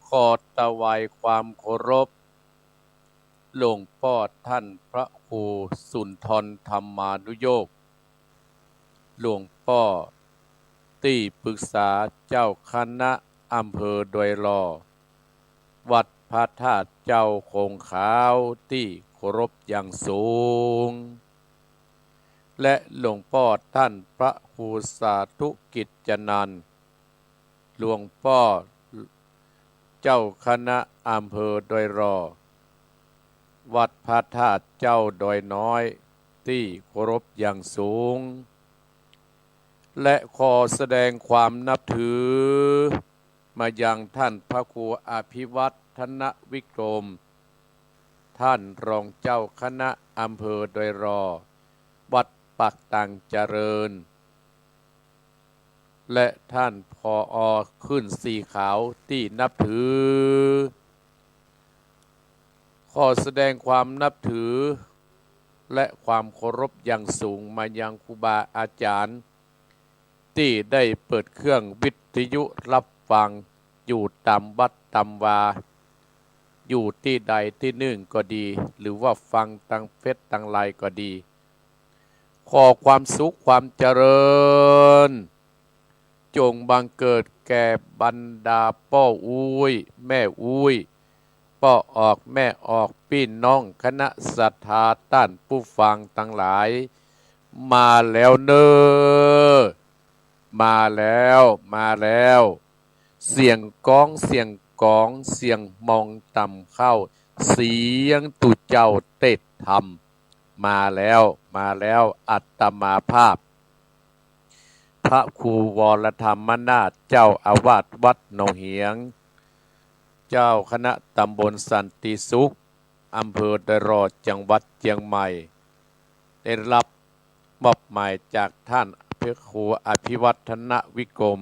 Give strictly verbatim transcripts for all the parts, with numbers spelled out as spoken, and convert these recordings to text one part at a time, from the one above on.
ขอถวายความเคารพ หลวงป้อต้านพระครูสุนทรธรรมานุโยค หลวงป้อตี้ปรึกษาเจ้าคณะอำเภอดอยหล่อ วัดพระธาตุเจ้าโขงขาวตี้เคารพอย่างสูง และหลวงป้อต้านพระครูสาธุกิจจนันท์ หลวงป้อเจ้าคณะอำเภอดอยหล่อ วัดพระธาตุเจ้าดอยน้อยตี้เคารพอย่างสูง และขอแสดงความนับถือมายังต้านพระครูอภิวัฒนวิกรม ต้านรองเจ้าคณะอำเภอดอยหล่อ วัดปากตางเจริญ และต้าน ผอ. ขึ้นสีขาวตี้นับถือ ขอแสดงความนับถือ และความเคารพอย่างสูงมายังครูบาอาจ๋ารย์ ตี้ได้เปิดเครื่องวิทยุฮับฟังอยู่ต๋ามวัดต๋ามวา อยู่ตี้ใดตี้นึ่งก็ดี หรือว่าฟังตางเฟซตางไลน์ก็ดี ขอความสุขความเจริญ จงบังเกิดแก่บรรดาป้ออุ๊ย แม่อุ๊ย ป้อออก แม่ออก ปี้น้องคณะศรัทธาต้านผู้ฟังตังหลาย มาแล้วเน่อ มาแล้ว มาแล้ว เสียงก๊อง เสียงก๋อง เสียงมองต่ำเข้า เสียงตุ๊เจ้าเตศธรรม มาแล้ว มาแล้ว อาตมาภาพ พระครูวรธรรมนาถ เจ้าอาวาสวัดหนองเหียง เจ้าคณะตำบลสันติสุข อำเภอดอยหล่อ จังหวัดเจียงใหม่ ได้รับมอบหมายจากต้านพระครูอภิวัฒนวิกรม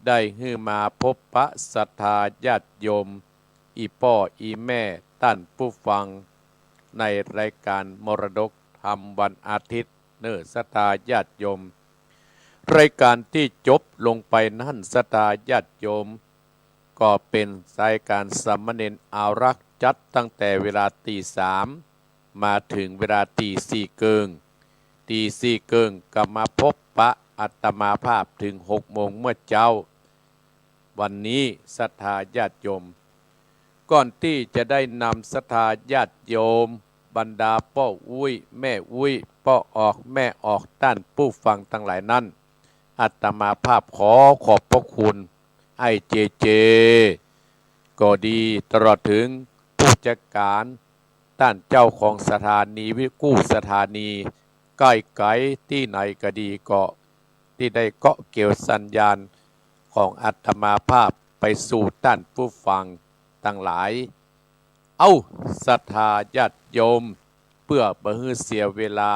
ได้หื้อมาพบปะศรัทธาญาติโยม อี่ป้ออี่แม่ต้านผู้ฟัง ในรายก๋านมรดกธรรมวันอาทิตย์เน่อศรัทธาญาติโยม รายก๋านตี้จบลงไปนั้นศรัทธาญาติโยม ก็เป๋นรายก๋านสามเณรอารักษ์ จัดตั้งแต่เวลาตีสาม มาเถิงเวลาตีสี่เกิ่ง ตีสี่เกิ่งก็มาพบปะอาตมาภาพเถิงหกโมงเมื่อเจ๊า วันนี้ศรัทธาญาติโยม ก่อนตี้จะได้นำศรัทธาญาติโยม บรรดาป้ออุ๊ย แม่อุ๊ย ป้อออก แม่ออก ต้านผู้ฟังตังหลายนั้น อาตมาภาพขอขอบพระคุณ ไอ้เจเจ ก็ดี ตลอดเถิงผู้จัดก๋าน ต้านเจ้าของสถานีวิทยุสถานี ใก้ไก๋ตี้ไหนก็ดี ก็ตี้ได้เกาะเกี่ยวสัญญาณของอาตมาภาพไปสู่ต้านผู้ฟังตังหลาย เอ้า ศรัทธาญาติโยม เปื้อบ่หื้อเสียเวลา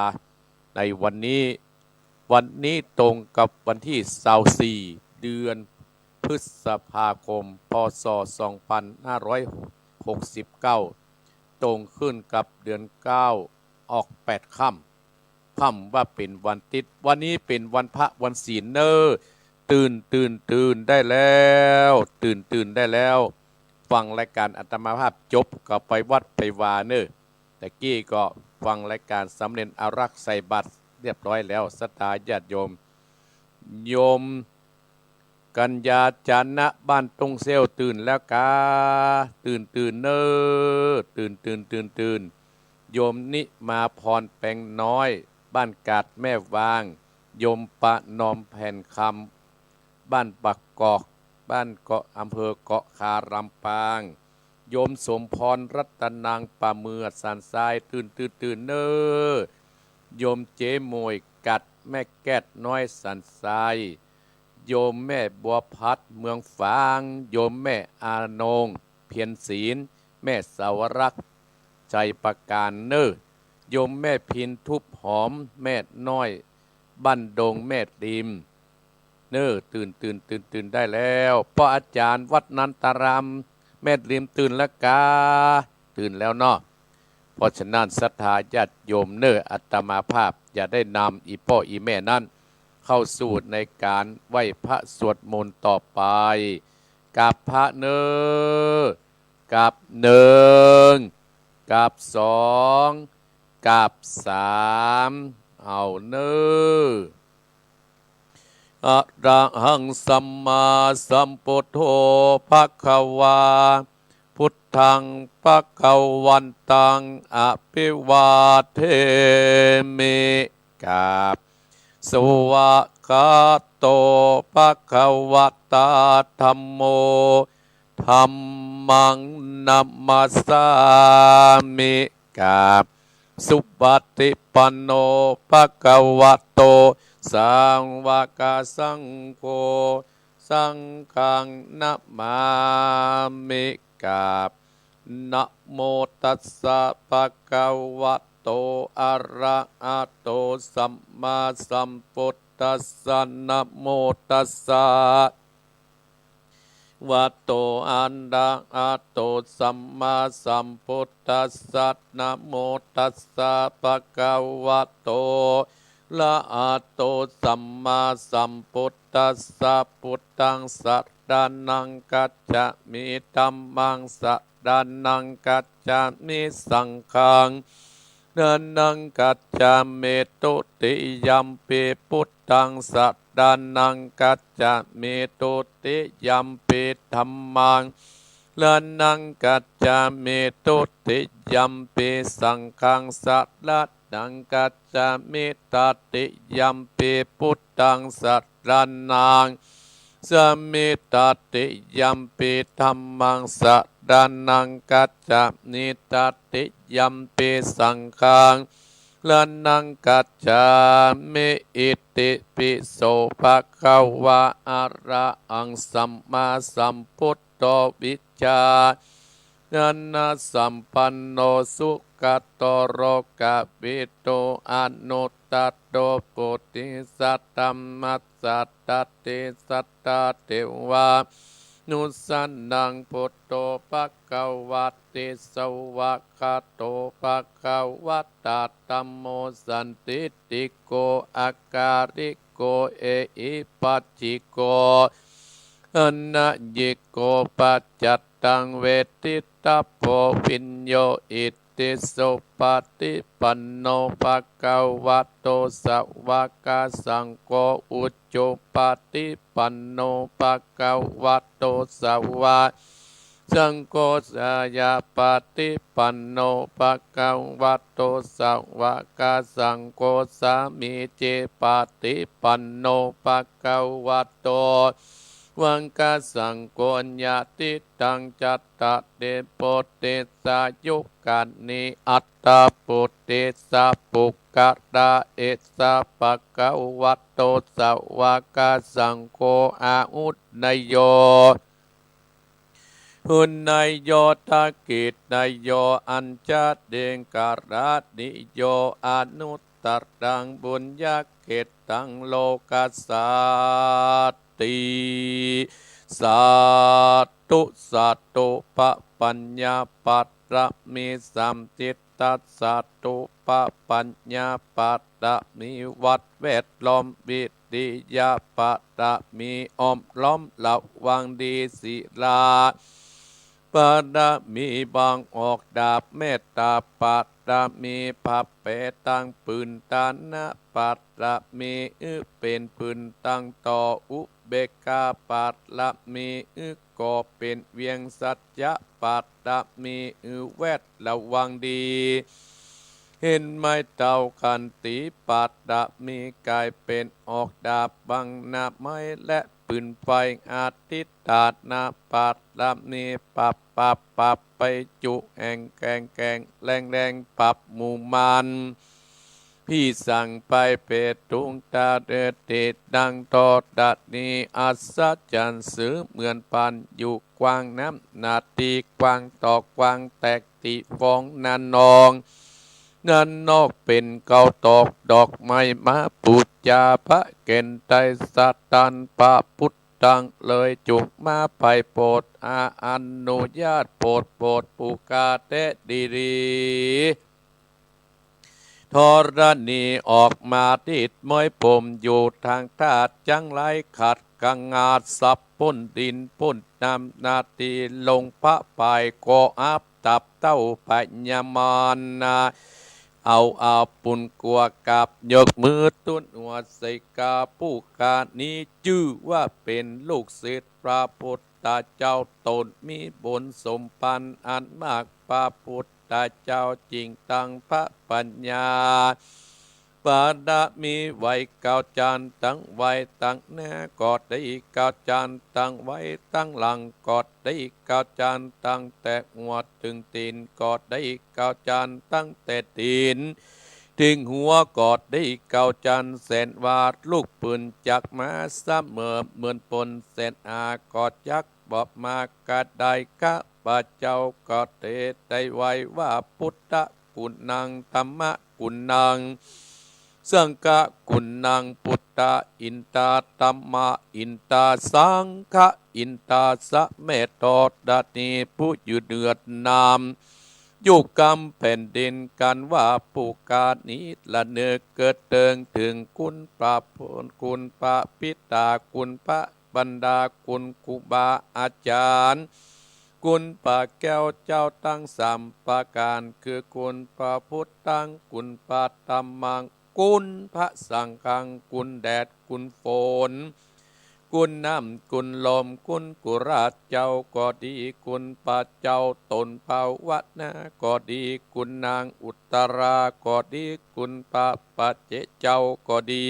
ในวันนี้ วันนี้ตรงกับวันตี้ซาวสี่ เดือนพฤษภาคม พ.ศ. สองพันห้าร้อยหกสิบเก้า ตรงขึ้นกับเดือนเก้า ออกแปดค่ำ ค่ำว่าเป๋นวันติ๊ด วันนี้เป๋นวันพระวันศีลเน่อ ตื่น ตื่น ตื่นได้แล้ว ตื่น ตื่นได้แล้ว ฟังรายก๋านอาตมาภาพจบก็ไปวัดไปวาเน่อ ตะกี้ก็ฟังรายก๋านสามเณรอารักษ์ใส่บาตรเรียบร้อยแล้ว ศรัทธาญาติโยม โยมกัญญาจานะบ้านต้งเซ้วตื่นแล้วกา ตื่น ตื่นเน่อ ตื่น ตื่น ตื่น ตื่น โยมนิมาพรแปงน้อย บ้านกาดแม่วาง โยมประนอมแผ่นคำ บ้านปากกอก บ้านเกาะ อำเภอเกาะคา ลำปาง โยมสมพรรัตนาง ป่าเมือด สันทราย ตื่น ตื่น ตื่นเน่อ โยมเจ๊หมวยกัด แม่แก้ดน้อย สันทราย โยมแม่บัวพัด เมืองฝาง โยมแม่อานง เพียรศิลป์ แม่สาวรักษ์ ชัยประการเน่อ โยมแม่พิน ทูบหอม แม่น้อย บ้านดงแม่ริม เน่อ ตื่น ตื่น ตื่น ตื่นได้แล้ว ป้ออาจ๋ารย์วัดนันตาราม แม่ริม ตื่นแล้วกา ตื่นแล้วเนาะ เพราะฉะนั้น ศรัทธาญาติโยมเน่อ อาตมาภาพจะได้นำอี่ป้ออี่แม่นั้น เข้าสู่ในก๋านไหว้พระสวดมนต์ต่อไป กับพระเน่อ กับหนึ่ง กับสอง กับสาม เอาเน่อ อะระหังสัมมาสัมพุทโธภะคะวา พุทธังภะคะวันตังอะภิวาเทมิ กับ สวากขาโตภะคะวะตาธัมโม ธัมมังนะมัสสามิ กับ สุปะฏิปันโนภะคะวะโต สาวกสังโฆ สังฆังนะมามิ กับ นะโมตัสสะภะคะวะโต อะระหะโต สัมมาสัมพุทธัสสะ นะโมตัสสะ วะโต อะระหะโต สัมมาสัมพุทธัสสะ นะโมตัสสะภะคะวะโต อะระหะโต สัมมาสัมพุทธัสสะ พุทธังสะระณังคัจฉามิ ธัมมังสะระณังคัจฉามิ สังฆัง สะระณังคัจฉามิ ทุติยัมปิ พุทธังสะระณังคัจฉามิ ทุติยัมปิ ธัมมัง สะระณังคัจฉามิ ทุติยัมปิ สังฆังสะระณังคัจฉามิ ตติยัมปิ พุทธังสะระณังคัจฉามิ ตติยัมปิ ธัมมังสะระณังคัจฉามิ ตติยัมปิ สังฆัง สะระณังคัจฉามิ อิติปิโสภะคะวะ อะระหังสัมมาสัมพุทโธ วิชชาญาณสัมปันโน สุขะโต โลกะวิทู อนุตตะโร ปุริสะธัมมัสสะ ดัตถิสัตถะเทวานุสสานัง พุทโธภะคะวะติ สวากขาโตภะคะวะตาธัมโม สันทิฏฐิโก อะกาลิโก เอหิปัสสิโก อะนะยิโก ปัจจัตตัง เวทิตถะโพ วิญโญ อิติสุปะฏิปันโน ภะคะวะโต สวากขาสังโฆ อุจุปะฏิปันโน ภะคะวะโต สวา สังโฆ สายาปะฏิปันโน ภะคะวะโต สวากขาสังโฆ สามีจิปะฏิปันโน ภะคะวะโต สวากขาสังโฆ ญาติตัง จัตตาริ ปุริสายุคานิ อัตถะปุริสะปุคคละ เอสะ ภะคะวะโต สวากขาสังโฆ อาหุเนยโย หุเนยโย ทักขิเนยโย อัญชลีกรณีโย อนุตตรัง ปุญญะเขตตัง โลกัสสาติ สาธุ สาธุ พระปัญญาบารมีสามทิศ สาธุ พระปัญญาบารมี วัดแวดล้อม วิริยะบารมี อ้อมล้อมระวังดี ศีลาบารมี บังออกดาบ เมตตาบารมี พระเป๋ตังปืน ทานะบารมี อื้อเป๋นปืนตังต่อ อุเบกขาบารมี อื้อก่อเป๋นเวียง สัจจะบารมี อื้อแวดระวังดี เห็นไม้เต้า ขันติบารมี ก๋ายเป๋นออกดาบ บังหน้าไม้และปืนไฟ อธิฏฐานะบารมี ปับปับปับไปจุแห่งแกงแกงแรงแรง ปับหมู่มาร ผีสางไปเปรตทุงตาเดติดังธรณี อัศจรรย์เสมือนพันอยู่กว้าง น้ำนาดีกว้าง ตอกกว้างแตกติฟองนานอง นานอกเป๋นเกาตอกดอกไม้มาปูจา พระเก๋ณฑ์ไตรสะตันพระพุทธังเลยจุกมาไปโปรด อาอนุญาตโปรด โปรดปุคคาเตดีดี ธรณีออกมาติดม้อยผมอยู่ ทางธาตุจั้งไรขัดกังงาด สัพ ป๊นดินป๊นน้ำ นาตี้ลงพระปายก็อับตับเต้าพญามารนา เอาอาปุณกั๋วกราบยกมือตุ๊นหัวใส่ ก้าผู้ข้านี้จื้อว่าเป๋นลูกศิษย์พระพุทธเจ้า ต๋นมีบุญสมภารอันมาก พระพุทธเจ้าจึงตั้งพระปัญญา บารมีไว้เก้าจาน ตั้งไว้ตังหน้าก็ดี เก้าจานตั้งไว้ตังหลังก็ดี เก้าจานตั้งแต่หัวเถิงตี๋นก็ดี เก้าจานตั้งแต่ตี๋นเถิงหัวก็ดี เก้าจานแสนว่าลุกปืนจักมาเสมอ เมินปนแสนอาก็จักบ่มากระได้ ข้าพเจ้าก็เตได้ไหว้ว่า พุทธกุณัง ธัมมกุณัง สังฆกุณัง พุทธาอินตา ธัมมาอินตา สังฆาอินตา สะแม่ธรณีผู้อยู่เหนือนาม อยู่กำแผ่นดิน กันว่าผู้ข้านี้ละเนิกเกิดเถิง เถิงคุณพระพุทธ คุณพระปิตา คุณพระบรรดาคุณครูบาอาจารย์ คุณพระแก้วเจ้าตังสามประก๋าน คือคุณพระพุทธัง คุณพระธัมมัง คุณพระสังฆัง คุณแดดคุณฝน คุณน้ำคุณลม คุณกุราชเจ้าก็ดี คุณพระเจ้าต๋นภาวนาก็ดี คุณนางอุตตราก็ดี คุณพระปัจเจกเจ้าก็ดี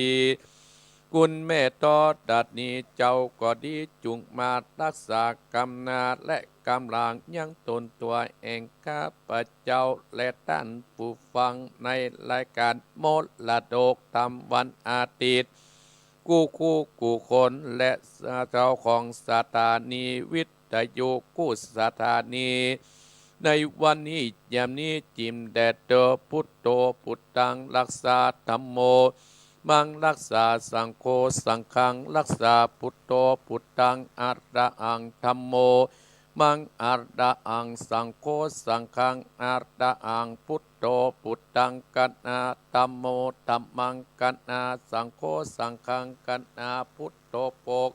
คุณแม่ธรณีเจ้าก็ดี จุ่งมาฮักษากำหน้าและกำหลังยังต๋นตั๋วแอ่ง ข้าพเจ้าและต้านผู้ฟังในรายก๋านมรดกธรรมวันอาทิตย์ กู้คู่กู้คน และเจ้าของสถานีวิทยุกู้สถานี ในวันนี้ยามนี้จิ่มแด่เต๊อะ พุทโธพุทธัง รักษา ธัมโม มัง รักษา สังโฆ สังฆัง รักษา พุทโธพุทธัง อะระหัง ธัมโม มัง อะระหัง สังโฆ สังฆัง อะระหัง พุทโธพุทธัง กะนะ ธัมโม ธัมมัง กะนะ สังโฆ สังฆัง กะนะ พุทโธ โภค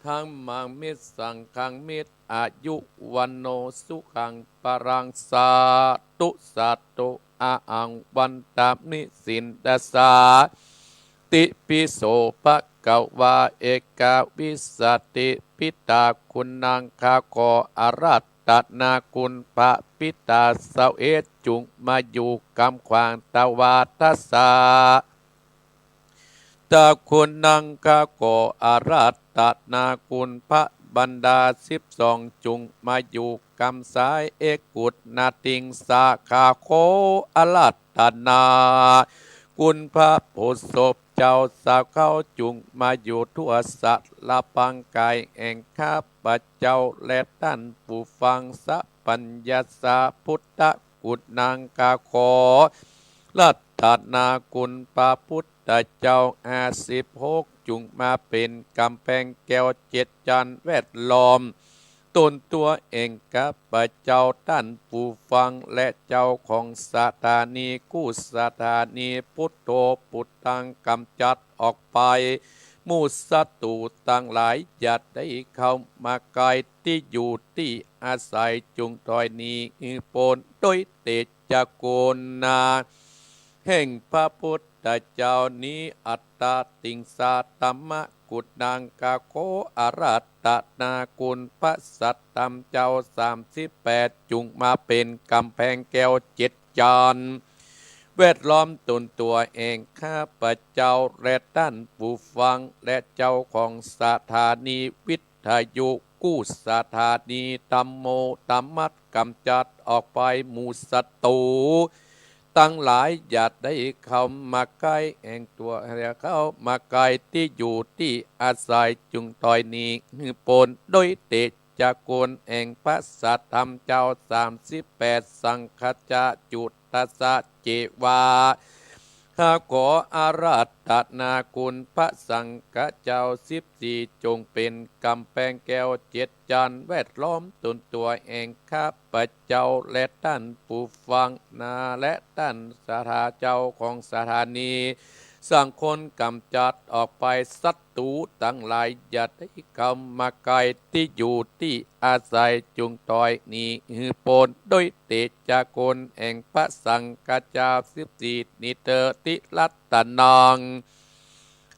ธัมมัง มิสสังฆัง มิ อายุ วัณโณ สุขัง พะลัง สาธุ สาธุ อะหัง วันทามิ สินทัสสา ติปิโส ภะคะวา เอกาวิสสะติ ปิตา คุณนัง ข้าขออาราธนาคุณพระปิตา เสาเอกจุ่งมาอยู่กำขวางตวาทศา ตาคุณนัง ข้าขออาราธนาคุณพระบรรดาสิบสอง จุ่งมาอยู่กำซ้าย เอกุณฑาทิงสา ข้าขออาราธนาคุณพระโพธิ์ศพเจ้าสาวเขา จุ่งมาอยู่ทั่วสะพางกายแห่งข้าพเจ้าและต้านผู้ฟัง สัพพัญญาสา พุทธกุณัง ข้าขออาราธนาคุณพระพุทธเจ้าห้าสิบหก จุ่งมาเป๋นก๋ำแพงแก้วเจ็ดจานแวดล้อมต๋นตั๋วเอง ข้าพเจ้าต้านผู้ฟังและเจ้าของสถานีกู้สถานี พุทโธพุทธัง ก๋ำจัดออกไปหมู่ศัตรูตังหลาย อย่าได้เข้ามาใก้ตี้อยู่ตี้อาศัย จุ่งถอยหนีหื้อป๊นโดยเตชะคุณาแห่งพระพุทธเจ้านี้ อัตตาทิงสา ธัมมกุณัง ข้าขออาราธนาคุณพระสัตธรรมเจ้าสามสิบแปด จุ่งมาเป๋นก๋ำแพงแก้วเจ็ดจานแวดล้อมต๋นตั๋วเอง ข้าพเจ้าและต้านผู้ฟังและเจ้าของสถานีวิทยุกู้สถานี ธัมโม ธัมมัง ก๋ำจัดออกไปหมู่ศัตรูตังหลาย อย่าได้เข้ามาใก้แห่งตั๋ว อย่าเข้ามาใก้ตี้อยู่ตี้อาศัย จุ่งถอยหนีหื้อป๊นโดยเตชะคุณแห่งพระสัตธรรมเจ้าสามสิบแปด สังฆาจาจุตตาสะเจวา ข้าขออาราธนาคุณพระสังฆาเจ้าสิบสี่ จุ่งเป๋นก๋ำแพงแก้วเจ็ดจานแวดล้อมต๋นตั๋วเอง ข้าพเจ้าและต้านผู้ฟังนาและต้านสถาเจ้าของสถานี สั่งคนก๋ำจัดออกไป ศัตรูตังหลายอย่าได้เข้ามาใกล้ ตี้อยู่ตี้อาศัยจุ่งถอยหนีหื้อป๊น ด้วยเตชะคุณแห่งพระสังฆเจ้าสิบสี่นี้เตอ ติรัตตะนัง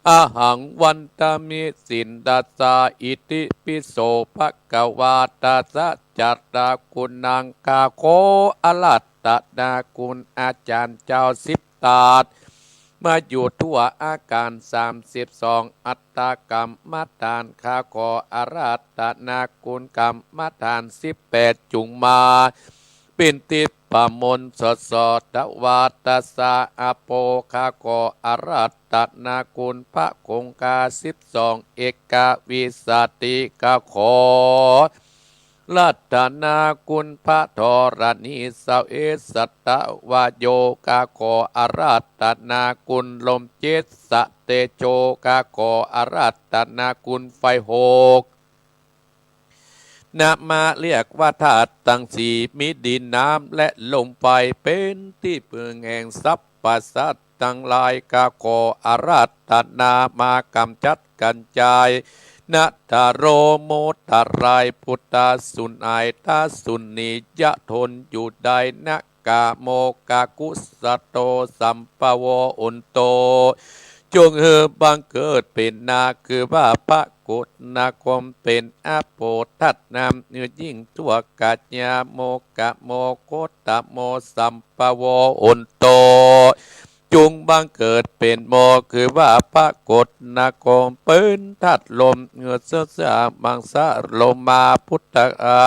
อหัง วันทามิ สินธัสสา อิติปิโส ภะคะวา ทัสสะ จัตตากุณัง ข้าขออาราธนาคุณอาจารย์เจ้าสิบตาด มาอยู่ทั่วอาการสามสิบสอง อัตตกรรมฐาน ข้าขออาราธนาคุณกรรมฐานสิบแปด จุ่งมา เป๋นทิพย์มนต์สดสด ทวารตะสา อาโป ข้าขออาราธนาคุณพระคงคาสิบสอง เอกวิสสติ ข้าขออาราธนาคุณพระธรณี ซาวเอ็ด สัตวโย ข้าขออาราธนาคุณลมเจ็ด สะเตโช ข้าขออาราธนาคุณไฟหก นะมาเรียกว่าธาตุตังสี่ มีดินน้ำและลมไฟ เป๋นตี้เปิงแห่งสรรพสัตว์ตังหลาย ข้าขออาราธนามากำจัดกัญจาย นะทะโร โมทะราย ปุตตะสุนัยทะสุนียะ ทนอยู่ได้ นะกะโม กะกุสโต สัมปะโว อุนโต จงหื้อบังเกิดเป๋นนา คือว่าพระโกฏฐาคม เป๋นอโปทัตนำหื้อยิ่งทั่วกัจจา โมกะโม โคตโม สัมปะโว อุนโต จงบังเกิดเป๋นโม คือว่าพระโกฏฐาคม เป๋นธาตุลมหื้อเสริฐสา มังสะโลมา พุทธา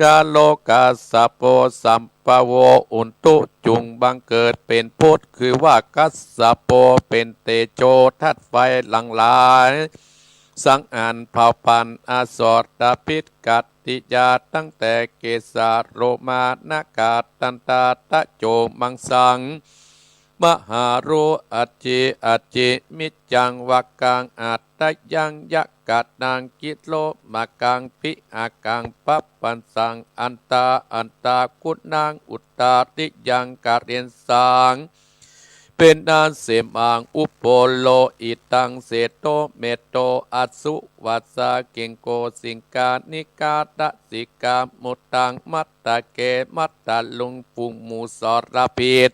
กาโล กัสสโป สัมปะโว อุนตุ จงบังเกิดเป๋นพุทธ คือว่ากัสสโป เป๋นเตโชธาตุไฟหลั่งไหล สังหารเผาผลาญอสรพิษกัตติยา ตั้งแต่เกสา โลมา นาคา ดันทา ตะโจ มังสัง มหารุ อัจจิ อัจจิ มิจจัง วากัง อัตตะยัง ยะกะนัง กิโลมะกัง ปิอะกัง ปัปปัสสัง อันตา อันตากุณัง อุตตาริยัง กะเรสสัง เป๋นอันเสมา อุโปโลหิตัง เสโท เมโท อสุวัสสา เกงโก สิงคา นิกา ทะสิกา มุตตัง มัตตะเก มัตตะลุง ฝูงหมู่สรพิษ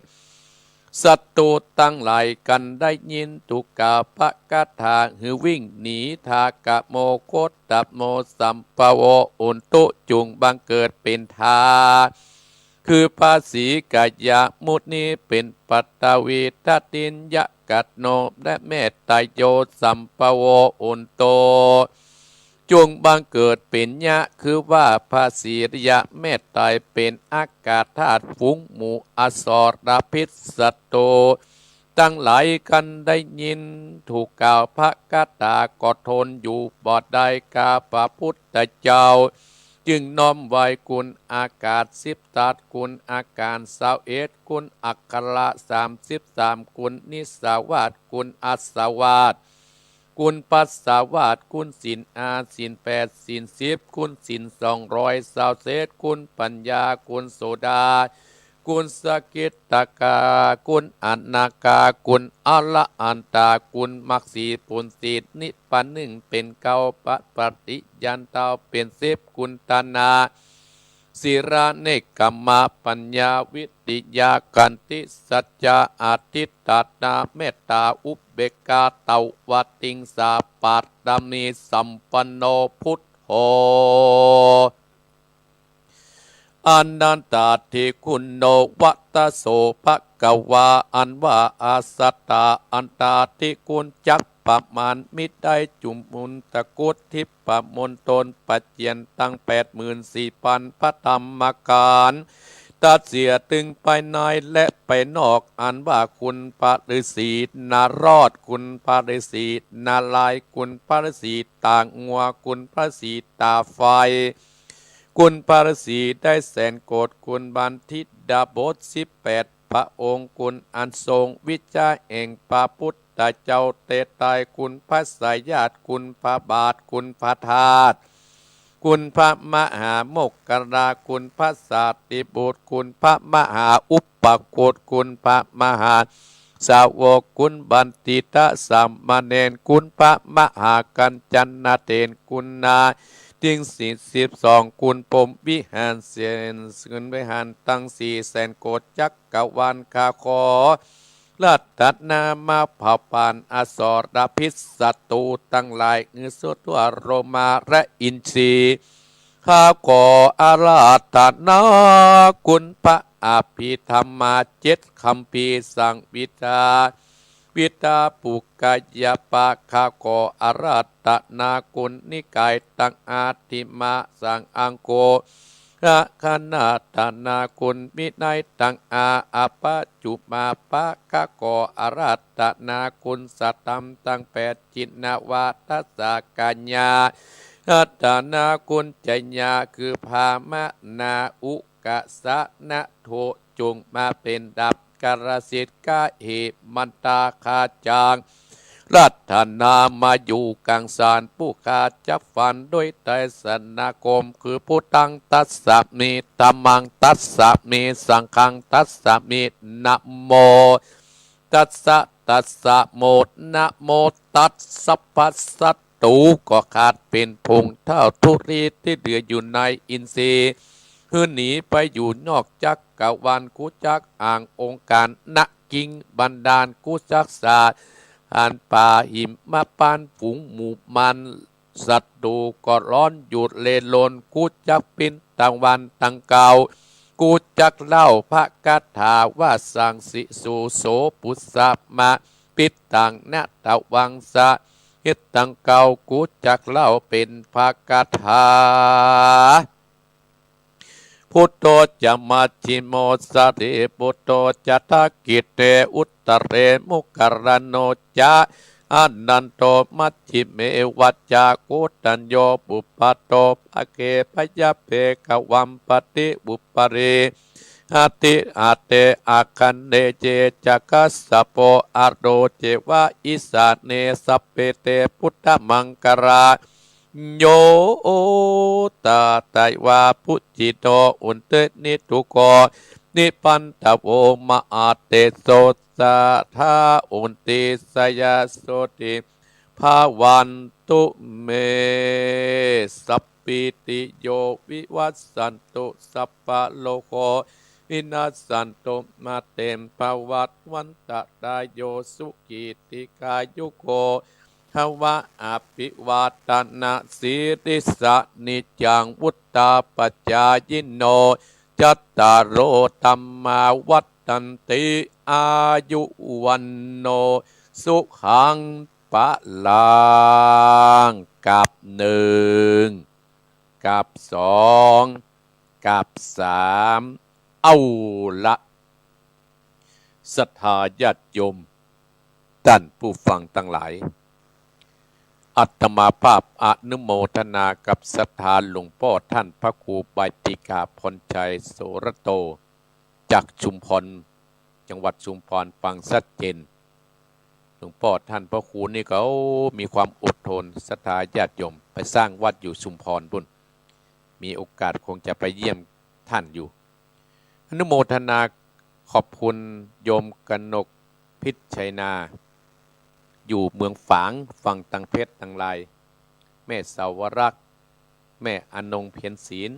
ศัตรูตังหลาย ครั้นได้ยินถูกกล่าวพระคาถา หื้อวิ่งหนี ทากะโม โคตโม สัมปะโว อุนตุ จงบังเกิดเป๋นทา คือพระสีกายะมุนี เป๋นปัตตวี ทะติน ยะกะโน และเมตตะโย สัมปะโว อุนโต จงบังเกิดเป๋นยะ คือว่าพระสียะเมตตา เป๋นอากาธาตุ ฝูงหมู่อสรพิษศัตรูตังหลาย ครั้นได้ยินถูกกล่าวพระคาถา ก็ทนอยู่บ่ได้ ข้าพระพุทธเจ้า จึงน้อมไหว้คุณอากาศสิบธาตุ คุณอาการซาวเอ็ด คุณอักขระสามสิบสาม คุณนิสสาวาส คุณอาสวาส คุณปัสสาวาส คุณศีลห้า ศีลแปด ศีลสิบ คุณศีลสองร้อยซาวเศษ คุณปัญญา คุณโสดา คุณสกิทาคา คุณอนาคา คุณอรหันตา คุณมรรคสี่ ผลสี่ นิพพานหนึ่ง เป๋นเก้า ปะปฏิญาณเต้า เป๋นสิบ คุณตานา ศีลา เนกขัมมะ ปัญญา วิริยะ ขันติ สัจจะ อธิฐานะ เมตตา อุเบกขา ตวติงสา ปารมีสัมปันโน พุทโธ อนันตาธิคุณโน วัตโส ภะคะวา อันว่าอาสัตตาอันตาธิคุณจักประมาณมิได้ จุมมุนตะกุฏ ทิพมณฑล ประเจียนตังแปดหมื่นสี่พันพระธรรมขันธ์ ตรัสเสียถึงภายในและภายนอก อันว่าคุณพระฤาษีนารอด คุณพระฤาษีนารายณ์ คุณพระฤาษีตางัว คุณพระฤาษีตาไฟ คุณพระฤาษีได้แสนโกศ คุณบัณฑิตดาบสสิบแปดพระองค์ คุณอันทรงวิชาแห่งพระพุทธเจ้าแต่ใด คุณพระสายญาติ คุณพระบาท คุณพระธาตุ คุณพระมหาโมคคัลลา คุณพระสารีบุตร คุณพระมหาอุปคุต คุณพระมหา สาวก คุณบัณฑิตสามเณร คุณพระมหากัญจนเถร คุณนา ถิงสี่สิบสอง คุณพรหมวิหารเสน คุณวิหารตังสี่แสนโกฏจักรวาล ข้าขออาราธนามาเผาผลาญอสรพิษศัตรูตังหลาย หื้อสุดทั่วโลมาและอินทรีย์ ข้าขออาราธนาคุณพระอภิธรรมาเจ็ดคัมภีร์ สังวิชชา วิชชาปุคคยปา ข้าขออาราธนาคุณนิกายตังอธิมา สังอังโก อาคณาธนาคุณวินัยตังอา อปปะจุมาปะ ข้าขออาราธนาคุณสัตธรรมตังแปด จินนวาทสากัญญา อาราธนาคุณจยา คือพรามนา อุกสะนะโท จงมาเป็นดาบกรสิทธิ์ กะเหมันตา ข้าจักอาราธนามาอยู่กั๋งสรร ผู้ข้าจักฟังด้วยไตรสรณคม คือ พุทธัง ทัสสะมิ ธัมมัง ทัสสะมิ สังฆัง ทัสสะมิ นะโมตัสสะ ทัสสะโม นะโมตัสสะ ภัสสะ ตูก็ขาดเป๋นผงเต้าธุลีตี้เหลืออยู่ในอินทรีย์ หื้อหนีไปอยู่นอกจักรวาล กูจักอ้างองค์การ ณ กิ๋งบันดาล กูจักสาด อันป่าหิมพานต์ ฝูงหมู่มาร ศัตรูก็ร้อนอยู่เล่ร่อน กูจักปิ๊นตังวันตังเก่า กูจักเล่าพระคาถาว่า สังสิสุโสปุสสะมะ ปิดตังนะตะวังสะ เฮ็ดตังเก่า กูจักเล่าเป๋นพระคาถา พุทโธจะมัชฌิโม สารีปุตโธจะทักขิเต อุตเร โมคคัลลาโนจะ อานันโท มัชฌิเม วัชชะโกณฑัญโญ ปุพพะโท ภะเข พยาเภกวัมปะติ อุปะริ หะติ หะเต อะคะเน เย จะ คัสสะโป อะโร เจวะ อิสาเน สัพเพ เต พุทธมังคลา โย ตะ ตะวา ปุจจิโต อุตติ นิทุโก นิพันธโว มหาเตโส สะ ทา อุนติ สยะโสติ ภะวันตุ เม สัพพีติโย วิวัชชันตุ สัพพะโรโค วินัสสันตุ มา เต ภะวัตวันตะราโย สุขี ทีฆายุโก ภะวะ อะภิวาทะนะสีลิสสะ นิจจัง วุฑฒาปะจายิโน จัตตาโร ธัมมา วัฑฒันติ อายุ วัณโณ สุขัง พะลัง กับหนึ่ง กับสอง กับสาม เอาละ ศรัทธาญาติโยม ต้านผู้ฟังตังหลาย อาตมาภาพอนุโมทนากับศรัทธาหลวงป้อต้านพระครูใบดิกาพรชัย โสรโต จากชุมพร จังหวัดชุมพร ฟังชัดเจน หลวงป้อต้านพระครูนี่ก็ โอ้ มีความอดทน ศรัทธาญาติโยม ไปสร้างวัดอยู่ชุมพรปู๊น มีโอกาสคงจะไปเยี่ยมต้านอยู่ อนุโมทนาขอบคุณโยมกนกพิชชัยนา อยู่เมืองฝาง ฟังตางเพชรตางลาย แม่สาวรักษ์ แม่อนงเพ็ญศีล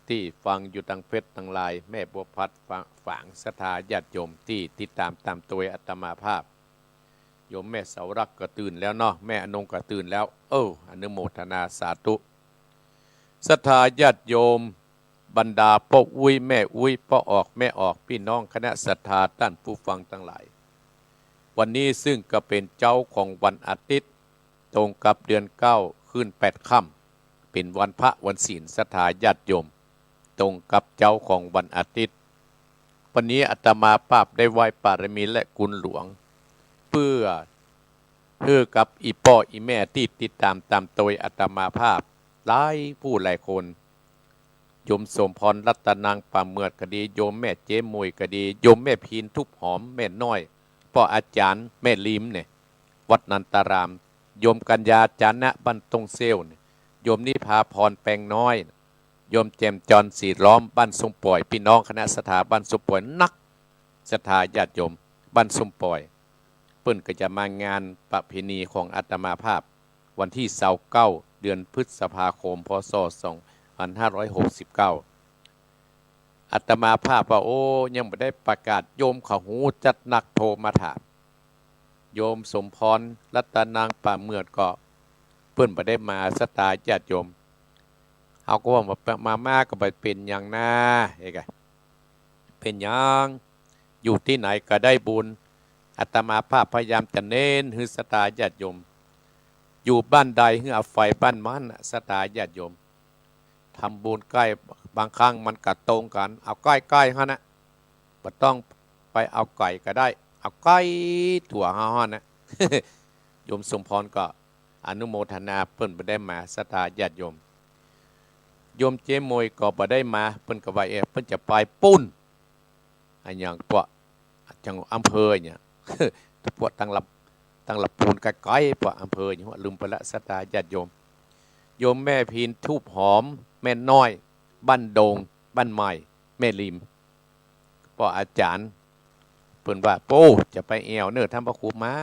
ตี้ฟังอยู่ตางเพชรตางลาย แม่บัวพัด ฝาง ศรัทธาญาติโยมตี้ติดต๋ามต๋ามตวยอาตมาภาพ โยมแม่สาวรักษ์ก็ตื่นแล้วเนาะ แม่อนงก็ตื่นแล้ว เออ อนุโมทนาสาธุ ศรัทธาญาติโยม บรรดาป้ออุ๊ยแม่อุ๊ย ป้อออกแม่ออก ปี้น้องคณะศรัทธาต้านผู้ฟังตังหลาย วันนี้ซึ่งก็เป๋นเจ๊าของวันอาทิตย์ ตรงกับเดือนเก้า ขึ้นแปดค่ำ เป๋นวันพระวันศีล ศรัทธาญาติโยม ตรงกับเจ๊าของวันอาทิตย์ วันนี้อาตมาภาพได้ไหว้ปารมีและคุณหลวง เปื้อหื้อกับอี่ป้ออี่แม่ตี้ติดต๋ามต๋ามตวยอาตมาภาพ หลายผู้หลายคน โยมสมพร รัตนัง ป่าเหมือดก็ดี โยมแม่เจ๊หมวยก็ดี โยมแม่พีน ทูบหอม แม่น้อย ป้ออาจ๋ารย์ แม่ลีมเนี่ย วัดนันตาราม โยมกัญญา จานะ บ้านต้งเซ้วเนี่ย โยมนิพาพร แปงน้อย โยมแจ่มจร สีล้อม บ้านส้มป่อย ปี้น้องคณะศรัทธาบ้านส้มป่อยนัก ศรัทธาญาติโยม บ้านส้มป่อย เปิ้นก็จะมางานประเพณีของอาตมาภาพ วันตี้ซาวเก้า เดือนพฤษภาคม พ.ศ. สองพันห้าร้อยหกสิบเก้า อาตมาภาพว่า โอ้ ยังบ่ได้ประกาศ โยมเขาฮู้จัดนักโทรมาถาม โยมสมพร รัตนางป่าเมือดก็ เปิ้นบ่ได้มา ศรัทธาญาติโยม เฮาก็ว่ามา มา มาก็บ่เป๋นหยังนา เอกะ เป๋นหยัง อยู่ตี้ไหนก็ได้บุญ อาตมาภาพพยายามจะเน้นหื้อศรัทธาญาติโยม อยู่บ้านใดหื้อเอาไฟบ้านมันน่ะ ศรัทธาญาติโยม ทำบุญใก้ บางครั้งมันก็ตรงกั๋น เอาใก้ๆ หั้นน่ะ บ่ต้องไปเอาไก๋ก็ได้ เอาใก้ตั๋วเฮาหั้นน่ะ โยมสมพรก็อนุโมทนา เปิ้นบ่ได้มา ศรัทธาญาติโยม โยมเจ๊มวยก็บ่ได้มา เปิ้นก็ว่า เอ๊ะ เปิ้นจะไปปู๊น อะหยังปะ จังหวัด อำเภออะหยัง ปะ ตังลำ ตังลำปูนไก๋ๆ ปะ อำเภออะหยัง ลืมไปละ ศรัทธาญาติโยม โยมแม่พิน ทูบหอม แม่น้อย บ้านโด่ง บ้านใหม่ แม่ริม ปะ อาจ๋ารย์ เปิ้นว่า โอ้ จะไปแอ่วเน่อ ท่านพระครู มา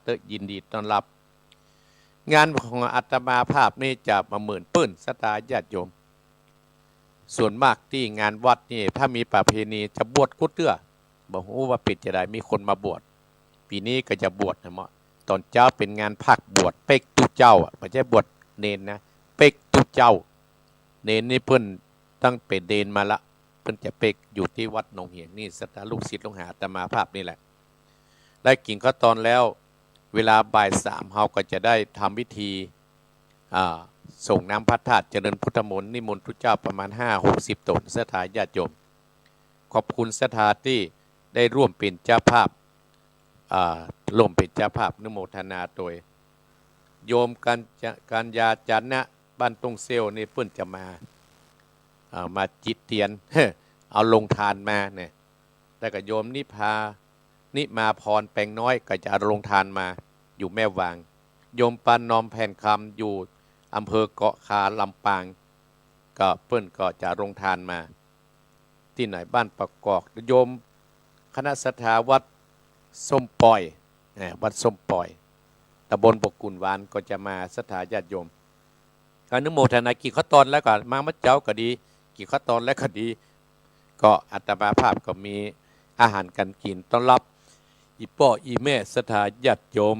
เต๊อะ ยินดีต้อนรับ งานของอาตมาภาพนี่จะบ่เหมือนเปิ้น ศรัทธาญาติโยม ส่วนมากตี้งานวัดนี่ ถ้ามีประเพณีจะบวชกู้เตื้อ บ่ฮู้ว่าเป๋นจาใด มีคนมาบวช ปี๋นี้ก็จะบวชนะเมาะ ต๋อนเจ๊าเป๋นงานพากบวชเป๊กตุ๊เจ้าอะ บ่ใจ้บวชเณรนะ เป๊กตุ๊เจ้า เณรนี่เปิ้นตั้งเป๋นเณรมาละ เปิ้นจะเป๊กอยู่ตี้วัดหนองเหียงนี่ ศรัทธาลูกศิษย์ลูกหาอาตมาภาพนี่แหละ ได้กิ๋นข้าวตอนแล้ว เวลาบ่ายสาม เฮาก็จะได้ทำพิธี อ่า ส่งน้ำพระธาตุ เจริญพุทธมนต์ นิมนต์ตุ๊เจ้าประมาณห้าหกสิบต๋น ศรัทธาญาติโยม ขอบคุณศรัทธาตี้ได้ร่วมเป๋นเจ้าภาพ อ่า ร่วมเป๋นเจ้าภาพ อนุโมทนาโตย โยมกัญจ- กัญญาจนะ บ้านต้งเซลนี่เปิ้นจะมา อ่า มาจิตเตียน เอาโรงทานมาเนี่ย แล้วก็โยมนิพา- นิมาพร แปงน้อย ก็จะเอาโรงทานมา อยู่แม่วาง โยมปานอม แผ่นคำ อยู่อำเภอเกาะคา ลำปาง ก็เปิ้นก็จะเอาโรงทานมา ตี้ไหน บ้านประกอบ โยมคณะศรัทธาวัดส้มป่อย เอ่อ วัดส้มป่อย ตำบลบ่อกุ่นหวาน ก็จะมา ศรัทธาญาติโยม อนุโมทนา กิ๋นข้าวตอนแล้วก็มา เมื่อเจ๊าก็ดี กิ๋นข้าวตอนแล้วก็ดี ก็อาตมาภาพก็มีอาหารการกิ๋นต้อนรับ อี่ป้ออี่แม่ศรัทธาญาติโยม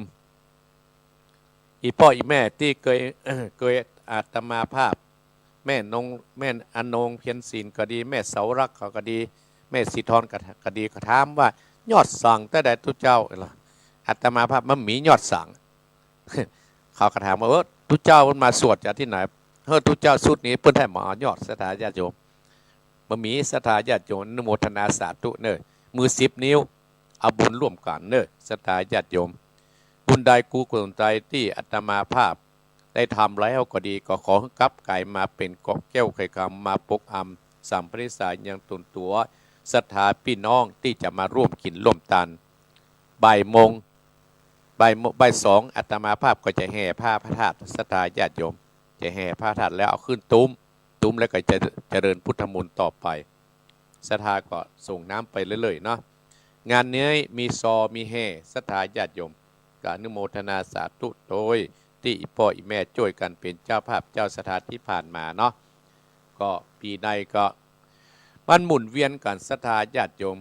อี่ป้ออี่แม่ตี้เกย เกยอาตมาภาพ แม่นง แม่อนงเพียรศิลป์ก็ดี แม่เสารักเขาก็ดี แม่สีทองก็- ก็ดี ก็ถามว่า ยอดสังเต้าใดตุ๊เจ้า อาตมาภาพ บ่มียอดสัง เขาก็ถามว่า เออ ตุ๊เจ้ามันมาสวดจากตี้ไหน เฮ้อ ตุ๊เจ้าชุดนี้เปิ้นได้บ่เอายอด ศรัทธาญาติโยม บ่มี ศรัทธาญาติโยม อนุโมทนาสาธุเน่อ มือสิบนิ้ว เอาบุญร่วมกั๋นเน่อ ศรัทธาญาติโยม บุญใดกุศลใดตี้อาตมาภาพได้ทำแล้วก็ดี ก็ขอหื้อกลับก๋ายมาเป๋นเกราะแก้วไขคำ มาปกอำสัมปติสารยังต๋นตั๋ว ศรัทธาปี้น้องตี้จะมาร่วมกิ๋นร่วมตาน บ่ายโมง บ่ายโม- บ่ายสอง อาตมาภาพก็จะแห่ผ้าพระธาตุ ศรัทธาญาติโยม จะแห่ผ้าธาตุแล้วเอาขึ้นตุ้ม ตุ้มแล้วก็จะเจริญพุทธมนต์ต่อไป ศรัทธาก็ส่งน้ำไปเรื่อยๆ เนาะ งานนี้มีซอมีแห่ ศรัทธาญาติโยม ก็อนุโมทนาสาธุโตย ตี้อี่ป้ออี่แม่จ้วยกั๋นเป๋นเจ้าภาพเจ้าศรัทธาตี้ผ่านมาเนาะ ก็ปี๋ในก็มันหมุนเวียนกั๋น ศรัทธาญาติโยม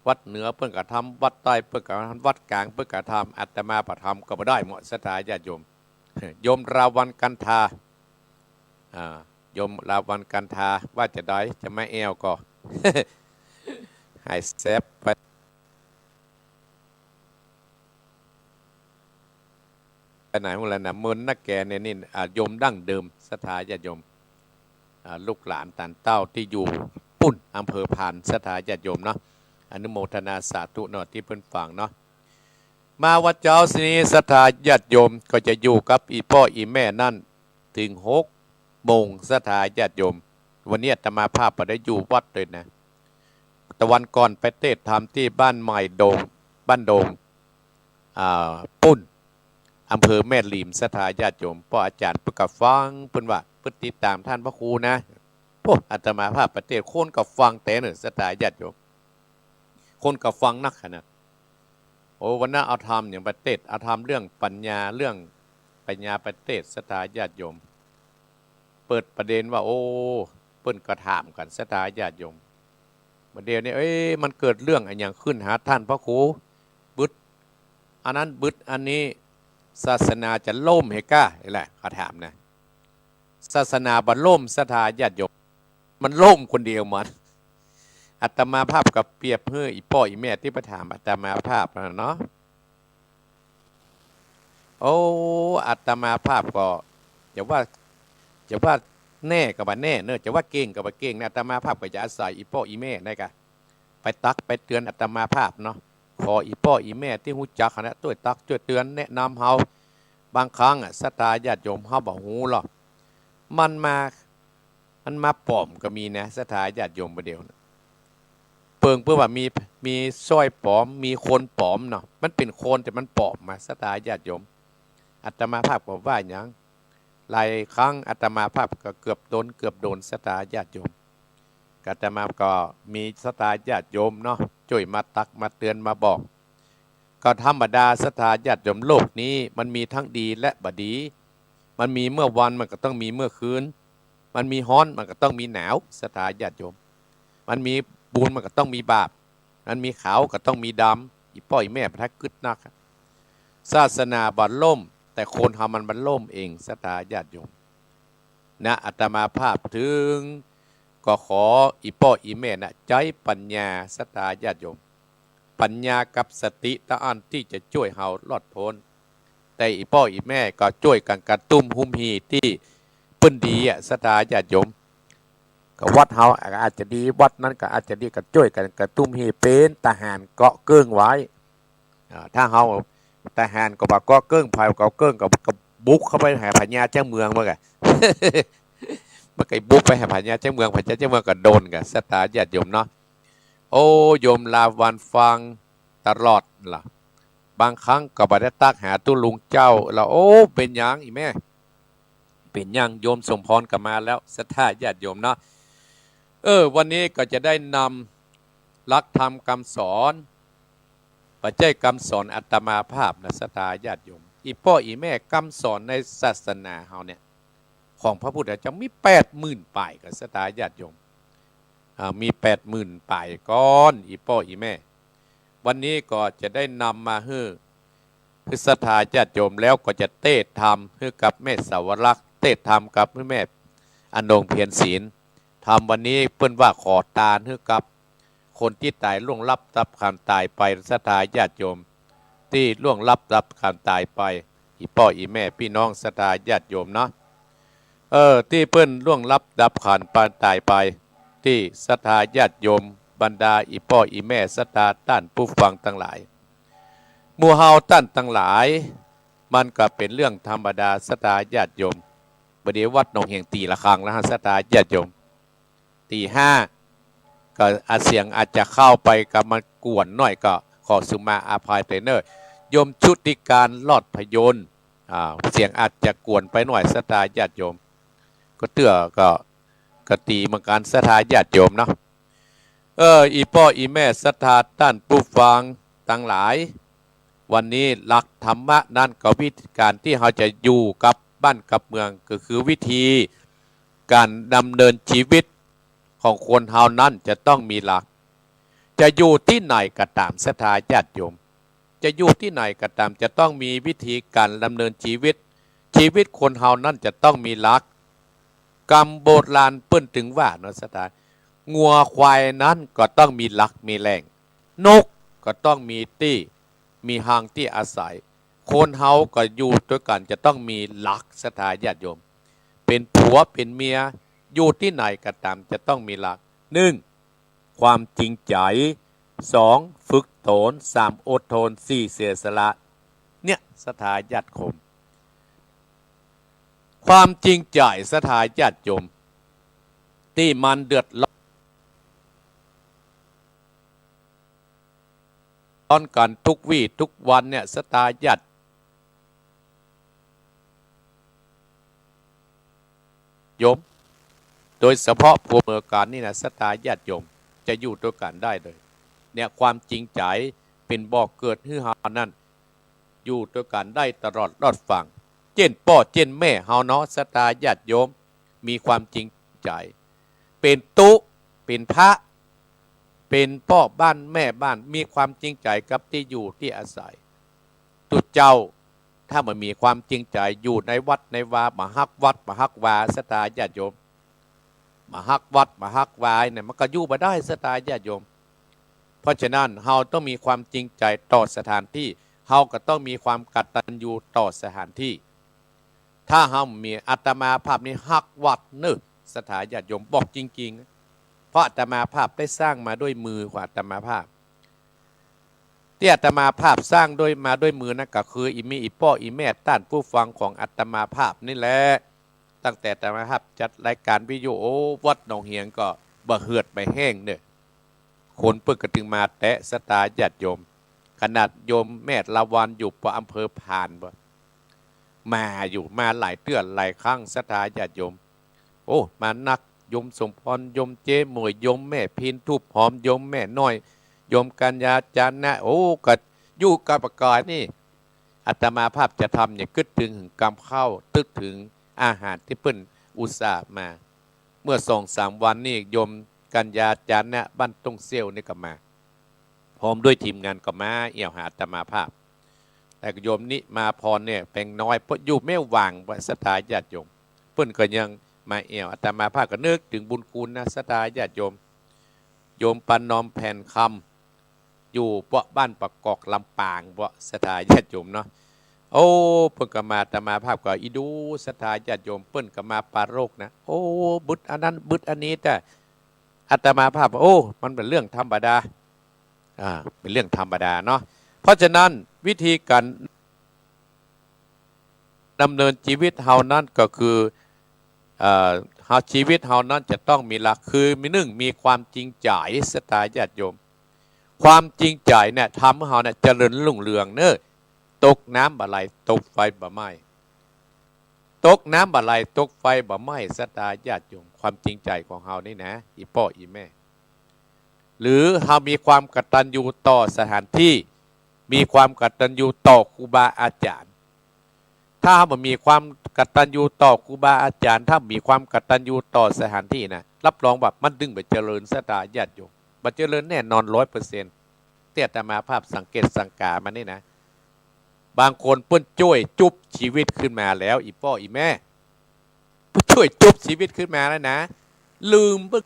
วัดเหนือเปิ้นก็ทำ วัดใต้เปิ้นก็ทำ วัดก๋างเปิ้นก็ทำ อาตมาบ่ทำก็บ่ได้เมาะ ศรัทธาญาติโยม โยมราวัณกันทา อ่า โยมราวัณกันทา ว่าจาใด จะมาแอ่วก็ หายแซบไป ไปไหนหมดแล้วนะ เมินนักแกเนี่ยนี่ อ่า โยมดั้งเดิม ศรัทธาญาติโยม อ่า ลูกหลานตานเต้าตี้อยู่ปู๊น อำเภอพาน ศรัทธาญาติโยมเนาะ อนุโมทนาสาธุเนาะ ตี้เปิ้นฟังเนาะ มาวัดเจ๊านี้ ศรัทธาญาติโยม ก็จะอยู่กับอี่ป้ออี่แม่นั้น เถิงหกโมง ศรัทธาญาติโยม วันนี้อาตมาภาพบ่ได้อยู่วัดเลยนะ ตะวันก่อนไปเตสน์ธรรมตี้บ้านใหม่โด่ง บ้านโด่ง อ่า ปู๊น อำเภอแม่ริม ศรัทธาญาติโยม ป้ออาจ๋ารย์เปิ้นก็ฟัง เปิ้นว่าเปิ้นติดต๋ามต้านพระครูนะ โอ้ อาตมาภาพไปเตสน์ คนก็ฟังแต๊เน่อ ศรัทธาญาติโยม คนก็ฟังนักขนาด โอ้ วันนั้นเอาธรรมหยังไปเตสน์ เอาธรรมเรื่องปัญญา เรื่องปัญญาไปเตสน์ ศรัทธาญาติโยม เปิดประเด็นว่า โอ้ เปิ้นก็ถามกั๋น ศรัทธาญาติโยม บ่าเดี่ยวนี้ เอ๊ะ มันเกิดเรื่องอะหยังขึ้นหาต้านพระครู บึดอันนั้นบึดอันนี้ ศาสนาจะล่มหื้อก้า นี่แหละ เขาถามนะ ศาสนาบ่ล่ม ศรัทธาญาติโยม มันล่มคนเดียวมัน อาตมาภาพก็เปรียบหื้ออี่ป้ออี่แม่ตี้ไปถามอาตมาภาพนะเนาะ โอ้ อาตมาภาพก็จะว่า จะว่าแน่ก็บ่แน่เนอะ จะว่าเก่งก็บ่เก่งนะ อาตมาภาพก็จะอาศัยอี่ป้ออี่แม่นั่นกะ ไปตักไปเตือนอาตมาภาพเนาะ ขออี่ป้ออี่แม่ตี้ฮู้จักหั้นนะ จ้วยตักจ้วยเตือนแนะนำเฮา บางครั้งอะ ศรัทธาญาติโยม เฮาบ่ฮู้หรอก มันมา มันมาป๋อมก็มีนะ ศรัทธาญาติโยม บ่าเดี่ยวนะ เปิงเปิ้นว่ามี มีซ้อยป๋อม มีคนป๋อมเนาะ มันเป๋นคนแต่มันป๋อมมา ศรัทธาญาติโยม อาตมาภาพก็ว่าหยัง หลายครั้งอาตมาภาพก็เกือบโดน เกือบโดน ศรัทธาญาติโยม ก็อาตมาก็มีศรัทธาญาติโยมเนาะ จ้วยมาตักมาเตือนมาบอก ก็ธรรมดา ศรัทธาญาติโยม โลกนี้มันมีทั้งดีและบ่ดี มันมีเมื่อวัน มันก็ต้องมีเมื่อคืน มันมีฮ้อน มันก็ต้องมีหนาว ศรัทธาญาติโยม มันมีบุญ มันก็ต้องมีบาป มันมีขาว ก็ต้องมีดำ อี่ป้ออี่แม่ บ่ต้องกึ๊ดนัก ศาสนาบ่ล่ม แต่คนเฮามันบ่ล่มเอง ศรัทธาญาติโยม นะ อาตมาภาพถึงก็ขออี่ป้ออี่แม่นะ ใจ๊ปัญญา ศรัทธาญาติโยม ปัญญากับสติเต้าอั้นตี้จะจ้วยเฮารอดป๊น แต่อี่ป้ออี่แม่ก็จ้วยกั๋นกระตุ้มฮุ้มหี่ตี้เปิ้นดีอะ ศรัทธาญาติโยม ก็วัดเฮาอาจจะดี วัดนั้นก็อาจจะดี ก็จ้วยกั๋นกระตุ้มหี่ เป๋นทหารเกาะเกิ้งไว้ อ่า ถ้าเฮาทหารก็บ่เกาะเกิ้ง ใผเกาะเกิ้งก็ ก็บุกเข้าไปหาพญาเจ้าเมืองมันกะ มันก็บุกไปหาพญาเจ้าเมือง พญาเจ้าเมืองก็โดนกะ ศรัทธาญาติโยมเนาะ โอ้ โยมลาวันฟังตลอดล่ะ บางครั้งก็บ่ได้ตักหาตุ๊ลุงเจ้าละ โอ้ เป๋นหยังอี่แม่ เป๋นหยัง โยมสมพรก็มาแล้ว ศรัทธาญาติโยมเนาะ เออ วันนี้ก็จะได้นำหลักธรรมกำสอน บ่ใจ้กำสอนอาตมาภาพนะ ศรัทธาญาติโยม อี่ป้ออี่แม่ กำสอนในศาสนาเฮาเนี่ย ของพระพุทธเจ้ามีแปดหมื่นป๋ายก่อ ศรัทธาญาติโยม อ่า มีแปดหมื่นป๋ายก่อน อี่ป้ออี่แม่ วันนี้ก็จะได้นำมาหื้อ หื้อศรัทธาญาติโยม แล้วก็จะเตสน์ธรรมหื้อกับแม่สาวรักษ์ เตสน์ธรรมกับแม่อนงเพ็ญศีล ธรรมวันนี้เปิ้นว่าขอตานหื้อกับคนตี้ต๋ายล่วงลับดับขันต๋ายไป ศรัทธาญาติโยม ตี้ล่วงลับดับขันต๋ายไป อี่ป้ออี่แม่ ปี้น้องศรัทธาญาติโยมเนาะ เออ ตี้เปิ้นล่วงลับดับขันต๋ายไป ตี้ศรัทธาญาติโยม บรรดาอี่ป้ออี่แม่ ศรัทธาต้านผู้ฟังตังหลาย หมู่เฮาต้านตังหลาย มันก็เป๋นเรื่องธรรมดา ศรัทธาญาติโยม บ่าเดี่ยววัดหนองเหียงตี๋ระฆังแล้วฮะ ศรัทธาญาติโยม ตี๋ห้า ก็อาจเสียงอาจจะเข้าไปกับมันกวนหน้อย ก็ขอสุมาอภัยเต๊อะเน่อ โยมชุติการ รอดพยนต์ อ่า เสียงอาจจะกวนไปหน้อย ศรัทธาญาติโยม ก็เตื้อก็ ก็ดีเหมือนกั๋น ศรัทธาญาติโยมเนาะ เออ อี่ป้ออี่แม่ ศรัทธาต้านผู้ฟังตังหลาย วันนี้หลักธรรมะนั้นก็วิธีก๋านตี้เฮาจะอยู่กับบ้านกับเมือง ก็คือวิธีก๋านดำเนินชีวิตของคนเฮานั้นจะต้องมีหลัก จะอยู่ตี้ไหนก็ต๋าม ศรัทธาญาติโยม จะอยู่ตี้ไหนก็ต๋าม จะต้องมีวิธีก๋านดำเนินชีวิต ชีวิตคนเฮานั้นจะต้องมีหลัก กำโบราณเปิ้นตึงว่าเนาะ ศรัทธา งัวควายนั้นก็ต้องมีหลักมีแหล่ง นกก็ต้องมีตี้ มีฮางตี้อาศัย คนเฮาก็อยู่ตวยกั๋นจะต้องมีหลัก ศรัทธาญาติโยม เป๋นผัวเป๋นเมีย อยู่ตี้ไหนก็ต๋ามจะต้องมีหลัก นึ่ง ความจริงใจ๋ สอง ฝึกต๋น สาม อดทน สี่ เสียสละ เนี่ย ศรัทธาญาติโยม ความจริงใจ๋ ศรัทธาญาติโยม ตี้มันเดือดร้อนกั๋นทุกวี้ทุกวันเนี่ย ศรัทธาญาติ โยม โดยเฉพาะผัวเมียกั๋นนี่นะ ศรัทธาญาติโยม จะอยู่ตวยกั๋นได้เลย เนี่ย ความจริงใจ๋ เป๋นบ่อเกิดหื้อเฮานั้น อยู่ตวยกั๋นได้ตลอดรอดฟัง เจ้นป้อเจ้นแม่เฮาเนาะ ศรัทธาญาติโยม มีความจริงใจ๋ เป๋นตุ๊ เป๋นพระ เป๋นป้อบ้านแม่บ้าน มีความจริงใจ๋กับตี้อยู่ตี้อาศัย ตุ๊เจ้า ถ้าบ่มีความจริงใจ๋ อยู่ในวัดในวา บ่ฮักวัดบ่ฮักวา ศรัทธาญาติโยม บ่ฮักวัดบ่ฮักวาเนี่ย มันก็อยู่บ่ได้ ศรัทธาญาติโยม เพราะฉะนั้น เฮาต้องมีความจริงใจ๋ต่อสถานตี้ เฮาก็ต้องมีความกตัญญูต่อสถานตี้ ถ้าเฮามี อาตมาภาพนี่ฮักวัดเนาะ ศรัทธาญาติโยม บอกจริงๆ เพราะอาตมาภาพได้สร้างมาด้วยมือของอาตมาภาพ ตี้อาตมาภาพสร้างด้วย มาด้วยมือนั้นก็คือ อี่มีอี่ป้ออี่แม่ต้านผู้ฟังของอาตมาภาพนี่แหละ ตั้งแต่อาตมาภาพจัดรายการวิทยุวัดหนองเหียงก็บ่เหือดบ่แห้งเนาะ คนเปิ้นก็ตึงมาแต๊ ศรัทธาญาติโยม ขนาดโยมแม่ละวันอยู่ป้ออำเภอพานป้อ มาอยู่ มาหลายเตื้อหลายครั้ง ศรัทธาญาติโยม โอ้ มานัก โยมสมพร โยมเจ๊หมวย โยมแม่พิน ทูบหอม โยมแม่น้อย โยมกัญญา จานะ โอ้ ก็อยู่กับปะก๋อยนี่ อาตมาภาพจะทำเนี่ย กึ๊ดตึงเถิงกำข้าว ตึกเถิงอาหารตี้เปิ้นอุตส่าห์มา เมื่อสองสามวันนี่ โยมกัญญา จานะ บ้านต้งเซี่ยวนี่ก็มา พร้อมด้วยทีมงานก็มาแอ่วหาอาตมาภาพ แต่โยมนิมาพรเนี่ย แปงน้อย ป้ออยู่แม่หว่าง ศรัทธาญาติโยม เปิ้นก็ยังมาแอ่ว อาตมาภาพก็นึกเถิงบุญคุณนะ ศรัทธาญาติโยม โยมประนอม แผ่นคำ อยู่ป้อบ้านปะกอก ลำปางป้อ ศรัทธาญาติโยมเนาะ โอ้ เปิ้นก็มา อาตมาภาพก็อีดู ศรัทธาญาติโยม เปิ้นก็มาปรารภนะ โอ้ บึดอันนั้นบึดอันนี้ แต่อาตมาภาพ โอ้ มันเป๋นเรื่องธรรมดา อ่า เป๋นเรื่องธรรมดาเนาะ เพราะฉะนั้นวิธีก๋านดำเนินจีวิตเฮานั้นก็คือ เอ่อ เฮา จีวิตเฮานั้นจะต้องมีหลัก คือมี นึ่ง มีความจริงใจ๋ ศรัทธาญาติโยม ความจริงใจ๋เนี่ยทำหื้อเฮาเนี่ยเจริญรุ่งเรืองเนาะ ตกน้ำบ่ไหล ตกไฟบ่ไหม้ ตกน้ำบ่ไหล ตกไฟบ่ไหม้ ศรัทธาญาติโยม ความจริงใจ๋ของเฮานี่นะ อี่ป้ออี่แม่ หรือเฮามีความกตัญญูต่อสถานตี้ มีความกตัญญูต่อครูบาอาจ๋ารย์ ถ้าเฮาบ่มีความกตัญญูต่อครูบาอาจ๋ารย์ ถ้าบ่มีความกตัญญูต่อสถานตี้นะ รับรองว่ามันตึงบ่เจริญ ศรัทธาญาติโยม บ่เจริญแน่นอน ร้อยเปอร์เซ็นต์ ตี้อาตมาภาพสังเกตสังกามานี่นะ บางคนเปิ้นจ้วยจุ๊บจีวิตขึ้นมาแล้ว อี่ป้ออี่แม่ เปิ้นจ้วยจุ๊บจีวิตขึ้นมาแล้วนะ ลืมเปิ้น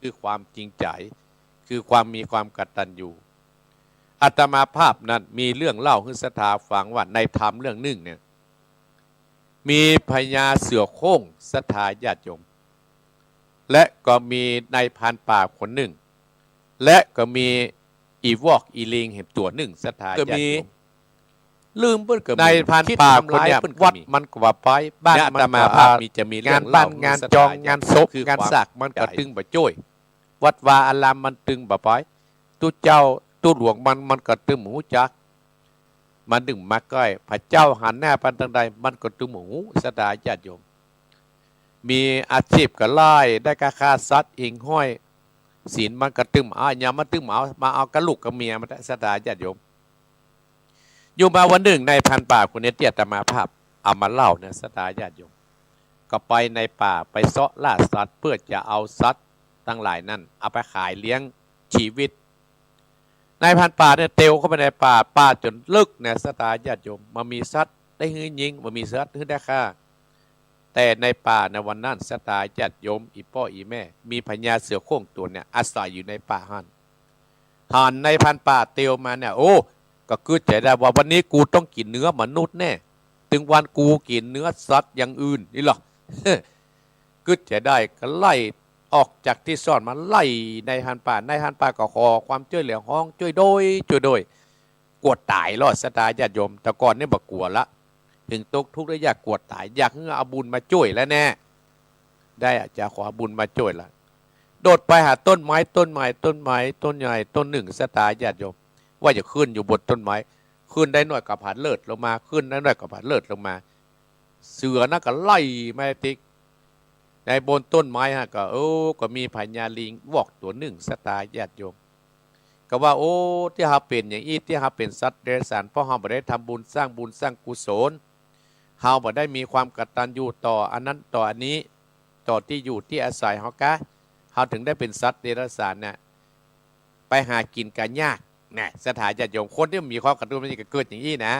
คือความจริงใจ๋ คือความมีความกตัญญู อาตมาภาพนั้นมีเรื่องเล่าหื้อศรัทธาฟังว่าในธรรมเรื่องนึ่งเนี่ย มีพญาเสือโคร่ง ศรัทธาญาติโยม และก็มีนายพรานป่าคนนึ่ง และก็มีอี่วอกอี่ลิงแหมตั๋วนึ่ง ศรัทธาญาติโยม ลืมเปิ้นก็มี นายพรานป่าคนเนี่ย วัดมันก็บ่ไป บ้านมันก็ อาตมาภาพมี จะมีเรื่องเล่า งานบ้านงานจอง งานศพ งานสาก มันก็ตึงบ่จ้วย วัดวาอารามมันตึงบ่ไป ตุ๊เจ้าตุ๊หลวงมัน มันก็ตึงบ่ฮู้จัก มันตึงมาใก้ พระเจ้าหันหน้าไปตางใด มันก็ตึงบ่ฮู้ ศรัทธาญาติโยม มีอาชีพก็ไล่ ได้ก็ฆ่าสัตว์ อิงห้อย ศีลมันก็ตึงบ่เอา ยามมันตึงบ่เอา มาเอากับลูกกับเมียมัน ศรัทธาญาติโยม อยู่มาวันนึ่ง นายพรานป่าคนนี้ตี้อาตมาภาพเอามาเล่าเนี่ย ศรัทธาญาติโยม ก็ไปในป่า ไปเซาะล่าสัตว์ เปื้อจะเอาสัตว์ตังหลายนั้น เอาไปขายเลี้ยงจีวิต นายพรานป่าเนี่ยเตียวเข้าไปในป่า ป่าจ๋นลึกเนี่ย ศรัทธาญาติโยม บ่มีสัตว์ได้หื้อยิง บ่มีสัตว์หื้อได้ฆ่า แต่ในป่าในวันนั้น ศรัทธาญาติโยม อี่ป้ออี่แม่ มีพญาเสือโคร่งตั๋วเนี่ยอาศัยอยู่ในป่าหั้น หันนายพรานป่าเตียวมาเนี่ย โอ้ ก็กึ๊ดใจ๋ได้ว่า วันนี้กูต้องกิ๋นเนื้อมนุษย์แน่ ตึงวันกูกิ๋นเนื้อสัตว์อย่างอื่นนี่หรอ กึ๊ดใจ๋ได้ก็ไล่ออกจากตี้ซ่อนมา ไล่นายพรานป่า นายพรานป่าก็ขอความจ้วยเหลือ ฮ้องจ้วยโดย จ้วยโดย กั๋วต๋ายลอด ศรัทธาญาติโยม แต่ก่อนนี่บ่กั๋วละ เถิงตกทุกข์ได้ยากกั๋วต๋าย อยากหื้อเอาบุญมาจ้วยแล้วแน่ ได้อะ จะขอเอาบุญมาจ้วยละ โดดไปหาต้นไม้ ต้นไม้ ต้นไม้ ต้นใหญ่ ต้นนึ่ง ศรัทธาญาติโยม ว่าจะขึ้นอยู่บนต้นไม้ ขึ้นได้หน้อยก็ผลัดเลิดลงมา ขึ้นได้หน้อยก็ผลัดเลิดลงมา เสือนั้นก็ไล่มาติ๊ก ในบนต้นไม้ฮะ ก็ โอ้ ก็มีพญาลิงวอกตั๋วนึ่ง ศรัทธาญาติโยม ก็ว่า โอ้ ตี้เฮาเป๋นอย่างอี้ ตี้เฮาเป๋นสัตว์เดรัจฉาน เพราะเฮาบ่ได้ทำบุญ สร้างบุญ สร้างกุศล เฮาบ่ได้มีความกตัญญูต่ออันนั้นต่ออันนี้ ต่อตี้อยู่ตี้อาศัยเฮากา เฮาเถิงได้เป๋นสัตว์เดรัจฉานเนี่ย ไปหากิ๋นกะยาก นะ ศรัทธาญาติโยม คนตี้มีความกตัญญูมันจะเกิดอย่างอี้นะ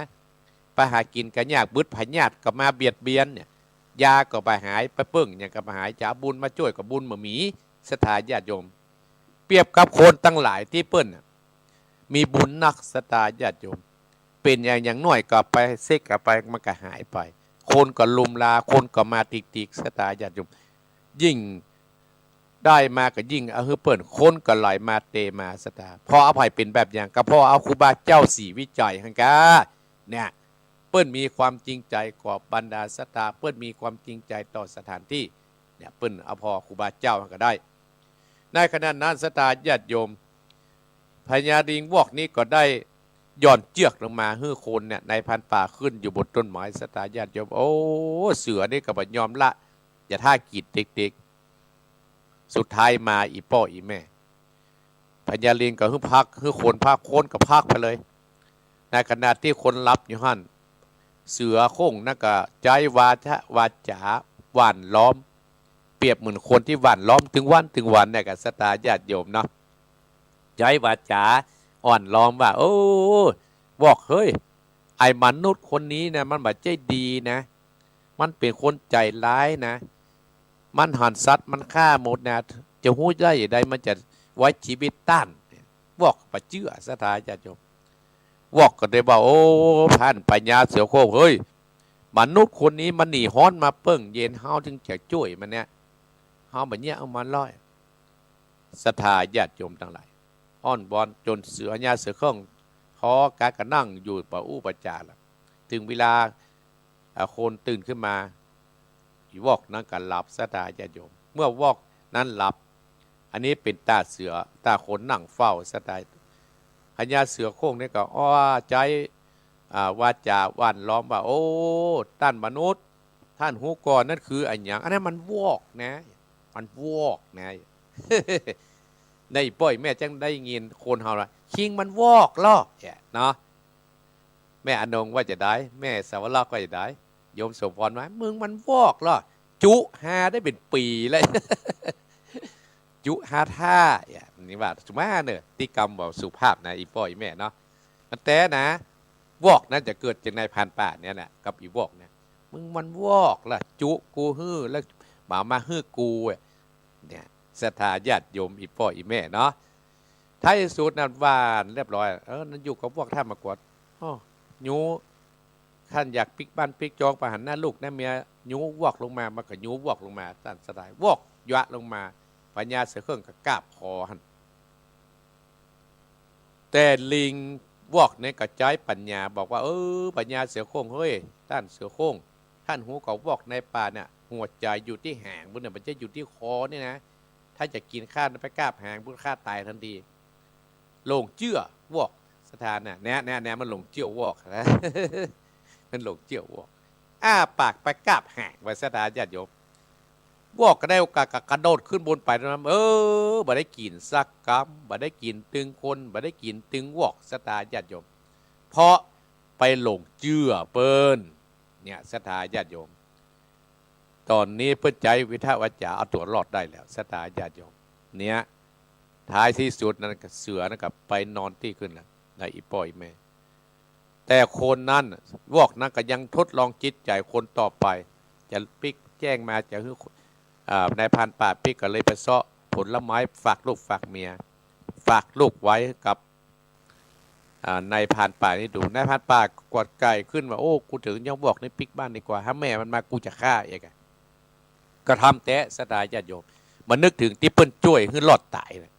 ไปหากิ๋นกะยาก บึดพยาธิก็มาเบียดเบียนเนี่ย ยาก็บ่หาย ไปเปิ้งหยังก็บ่หาย จะเอาบุญมาจ้วยก็บุญบ่มี ศรัทธาญาติโยม เปรียบกับคนตังหลายตี้เปิ้นน่ะ มีบุญนัก ศรัทธาญาติโยม เป๋นอย่าง อย่างน้อยก็ไปเซ็กก็ไป มันก็หายไป คนก็ลุมลา คนก็มาติกๆ ศรัทธาญาติโยม ยิ่งได้มาก็ยิ่งเอาหื้อเปิ้น คนก็ไหลมาเตมา ศรัทธา เพราะเอาใผเป๋นแบบอย่าง ก็เพราะเอาครูบาเจ้าศรีวิชัยหั้นกา เนี่ย เปิ้นมีความจริงใจ๋กับบรรดาศรัทธา เปิ้นมีความจริงใจ๋ต่อสถานตี้ เนี่ย เปิ้นเอาผ่อครูบาเจ้าหั้นกาได้ ในขณะนั้น ศรัทธาญาติโยม พญาลิงวอกนี้ก็ได้หย่อนเจื้อกลงมาหื้อคนเนี่ย นายพรานป่าขึ้นอยู่บนต้นไม้ ศรัทธาญาติโยม โอ้ เสือนี่ก็บ่ยอมละ จะถ้ากิ๋นเต็กๆ สุดท้ายมาอี่ป้ออี่แม่ พญาลิงก็หื้อพัก หื้อคนพัก คนก็พักไปเลย ในขณะตี้คนหลับอยู่หั้น เสือโคร่งนั้นก็ใจ๊วาทะ วาจ๋าหว่านล้อม เปรียบเหมือนคนตี้หว่านล้อมตึงวันตึงวันเนี่ยกา ศรัทธาญาติโยมเนาะ ใจ๊วาจ๋าอ่อนล้อมว่า โอ้ วอกเฮ้ย ไอ้มนุษย์คนนี้นะ มันบ่ใจ้ดีนะ มันเป๋นคนใจ๋ร้ายนะ มันหันสัตว์มันฆ่าหมดนะ จะฮู้ได้อย่างใดมันจะไว้จีวิตต้าน วอกบ่เจื้อ ศรัทธาญาติโยม วอกก็ได้ว่า โอ้ ต้านพญาเสือโคร่งเฮ้ย มนุษย์คนนี้มันหนีฮ้อนมาเปิ้งเย็น เฮาจึงจะจ้วยมันเนี่ย เฮาบ่เยียะเอามันลอย ศรัทธาญาติโยมตังหลาย อ้อนวอนจ๋นเสือ พญาเสือโคร่งท้อกาก็นั่งอยู่บ่อู้บ่จ๋าละ เถิงเวลา อ่า คนตื่นขึ้นมา อี่วอกนั้นก็หลับ ศรัทธาญาติโยม เมื่อวอกนั้นหลับ อันนี้เป๋นต้าเสือ ต้าคนนั่งเฝ้า ศรัทธา พญาเสือโคร่งนี่ก็อ้อใจ๊ อ่า วาจ๋าหว่านล้อมว่า โอ้ ต้านมนุษย์ ต้านฮู้ก่อ นั่นคืออะหยัง อันนั้นมันวอกนะ มันวอกนะ ในป้ออี่แม่จั่งได้ยินคนเฮาละ คิงมันวอกลอเนี่ยเนาะ แม่อนงว่าจะใด แม่สาวรักษ์ว่าจะใด โยมสมพรว่า มึงมันวอกลอ จุฮาได้เป๋นปี๋แล้ว จุฮาท่า เนี่ย นี่ว่าสุมาเน่อ ตี้กำบ่สุภาพนะ อี่ป้ออี่แม่เนาะ มันแต๊นะ วอกนั้นจะเกิดจากนายพรานป่าเนี่ยแหละ กับอี่วอกเนี่ย มึงมันวอกละ จุกูหื้อ แล้วบ่ามาหื้อกูอะ เนี่ย ศรัทธาญาติโยม อี่ป้ออี่แม่เนาะ ท้ายสุดนั้นหว่านเรียบร้อย เออ นั้นอยู่กับวอกต้านมะกรูด อ้อ ยู้ คันอยากปิ๊กบ้านปิ๊กจอง ไปหันหน้าลูกหน้าเมีย ยู้วอกลงมา มันก็ยู้วอกลงมา ต้านศรัทธา วอกยะลงมา พญาเสือโคร่งก็กราบขอหั้น แต่ลิงวอกนี่ก็ใจ๊ปัญญาบอกว่า เออ พญาเสือโคร่งเฮ้ย ต้านเสือโคร่ง ต้านฮู้ก่อ วอกในป่าเนี่ย หัวใจ๋อยู่ตี้หางปุ้นเนี่ย บ่ใจ้อยู่ตี้คอนี่นะ ถ้าจะกิ๋นข้าไปกราบหางปุ้น ข้าต๋ายตันที หลงเจื้อวอก ศรัทธาน่ะ เนี่ย เนี่ย เนี่ย มันหลงเจื้อวอกนะ มันหลงเจื้อวอก อ้าปากไปกราบหางไว้ ศรัทธาญาติโยม วอกก็ได้โอกาสก็กระโดดขึ้นบนไปนั้น เออ บ่ได้กิ๋นสักกำ บ่ได้กิ๋นตึงคน บ่ได้กิ๋นตึงวอก ศรัทธาญาติโยม เพราะไปหลงเจื้อเปิ้น เนี่ย ศรัทธาญาติโยม ต๋อนนี้เปิ้นใจ๊วิทะวาจ๋าเอาตั๋วรอดได้แล้ว ศรัทธาญาติโยม เนี่ย ท้ายตี้สุดนั้นเสือนั้นก็ไปนอนตี้ขึ้นแล้ว ในอี่ป้ออี่แม่ แต่คนนั้น วอกนั้นก็ยังทดลองจิตใจ๋คนต่อไป จะปิ๊กแจ้งมาจะหื้อ อ่า นายพรานป่าปิ๊กก็เลยไปเซาะผลไม้ฝากลูกฝากเมีย ฝากลูกไว้กับ อ่า นายพรานป่านี่ดู นายพรานป่ากวาดไก่ขึ้นว่า โอ้ กูเถิงยะวอกนี่ปิ๊กบ้านดีกว่า ถ้าแม่มันมากูจะฆ่าเองอะ ก็ทำแต๊ ศรัทธาญาติโยม มานึกเถิงตี้เปิ้นจ้วยหื้อรอดต๋ายนะ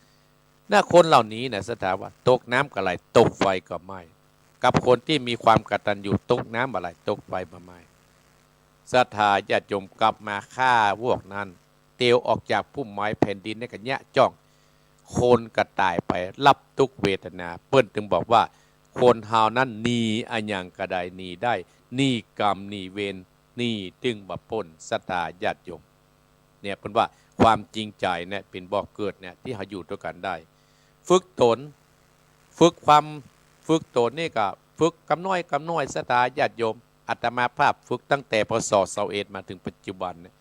น่ะ คนเหล่านี้นะ ศรัทธาว่า ตกน้ำก็ไหล ตกไฟก็ไหม้ กับคนตี้มีความกตัญญู ตกน้ำบ่ไหล ตกไฟบ่ไหม้ ศรัทธาญาติโยม กลับมาฆ่าวอกนั้น ตียวออกจากภูมิไม้แผ่นดินเนี่ยก็เยียะจ้อง คนก็ต๋ายไป ฮับตุ๊กเวทนา เปิ้นจึงบอกว่า คนเฮานั้นหนีอะหยังก็ได้ หนีได้ หนีกรรม หนีเวร หนีจึงบ่ป๊น ศรัทธาญาติโยม เนี่ยเปิ้นว่าความจริงใจ๋เนี่ยเป๋นบ่อเกิดเนี่ยตี้เฮาอยู่ตวยกั๋นได้ ฝึกต๋น ฝึกความ ฝึกต๋นนี่ก็ฝึกกำน้อยกำน้อย ศรัทธาญาติโยม อาตมาภาพฝึกตั้งแต่ พ.ศ. ซาวเอ็ด มาเถิงปัจจุบันเนี่ย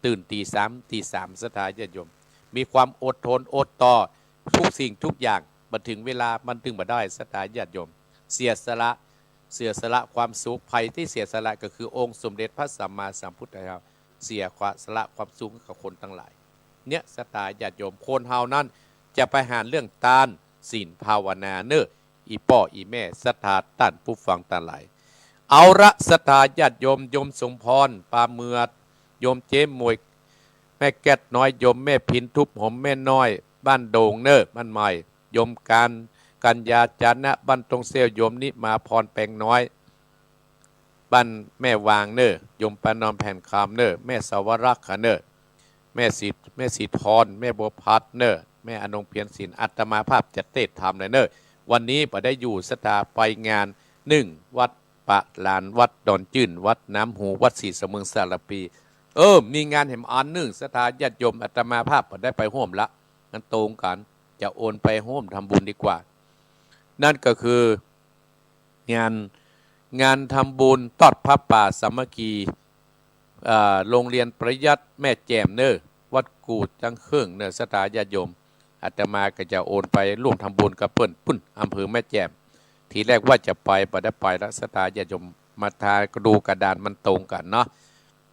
ตื่นตี๋สาม ตี๋สาม ศรัทธาญาติโยม มีความอดทนอดต่อ ทุกสิ่งทุกอย่าง บ่เถิงเวลามันจึงบ่ได้ ศรัทธาญาติโยม เสียสละ เสียสละความสุข ใผตี้เสียสละก็คือองค์สมเด็จพระสัมมาสัมพุทธเจ้า เสียสละความสุขกับคนตังหลาย เนี่ย ศรัทธาญาติโยม คนเฮานั้นจะไปหาเรื่องตาน ศีล ภาวนาเน่อ อี่ป้ออี่แม่ ศรัทธาต้านผู้ฟังตังหลาย เอาละ ศรัทธาญาติโยม โยมสมพร ปาเมือด โยมเจ๊หมวย แม่แก๊ดน้อย โยมแม่พิน ทุบหม แม่น้อย บ้านโด่งเน่อ บ้านใหม่ โยมการ กัญญา จานะ บ้านตงเซล โยมนิมาพร แปงน้อย บ้านแม่วางเน่อ โยมประนอม แผ่นคำเน่อ แม่สาวรักษ์ค่ะเน่อ แม่ศรี แม่ศรีทร แม่บัวพัดเน่อ แม่อนงเพียรศิลป์ อาตมาภาพจะเตสน์ธรรมเลยเน่อ วันนี้บ่ได้อยู่ ศรัทธาไปงานนึ่ง วัดปะหลาน วัดดอนจื้น วัดน้ำฮู วัดศรีเสมิง สารภี เออ มีงานแหมอันนึ่ง ศรัทธาญาติโยม อาตมาภาพบ่ได้ไปฮ่วมละ มันตรงกั๋น จะโอนไปฮ่วมทำบุญดีกว่า นั่นก็คือ งาน งานทำบุญตอดผ้าป่าสามัคคี เอ่อ โรงเรียนปริยัติแม่แจ่มเน่อ วัดกู่จังเคิ่งเน่อ ศรัทธาญาติโยม อาตมาก็จะโอนไปร่วมทำบุญกับเปิ้นปุ้น อำเภอแม่แจ่ม ทีแรกว่าจะไป บ่ได้ไปละ ศรัทธาญาติโยม มาทาดูกระดานมันตรงกั๋นเนาะ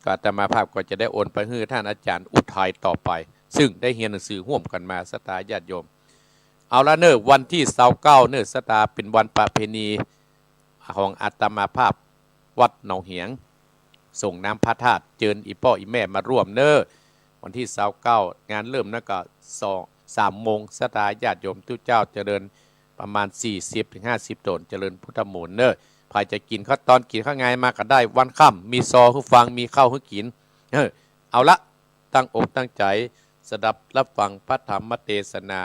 ก็อาตมาภาพก็จะได้โอนไปหื้อต้านอาจ๋ารย์อุทัยต่อไป ซึ่งได้เฮียนหนังสือฮ่วมกั๋นมา ศรัทธาญาติโยม เอาละเน่อ วันตี้ซาวเก้าเน่อ ศรัทธา เป๋นวันประเพณีของอาตมาภาพวัดหนองเหียง ส่งน้ำพระธาตุ เจิญอี่ป้ออี่แม่มาร่วมเน่อ วันตี้ซาวเก้า งานเริ่มนั้นก็สอง สามโมง ศรัทธาญาติโยม ตุ๊เจ้าจะเดินประมาณสี่สิบถึงห้าสิบต๋น เจริญพุทธมนต์เน่อ ใผจะกิ๋นข้าวตอน กิ๋นข้าวงายมาก็ได้ วันค่ำมีซอหื้อฟัง มีข้าวหื้อกิ๋น เออ เอาละ ตั้งอกตั้งใจ๋ สดับฮับฟังพระธรรมเตสนา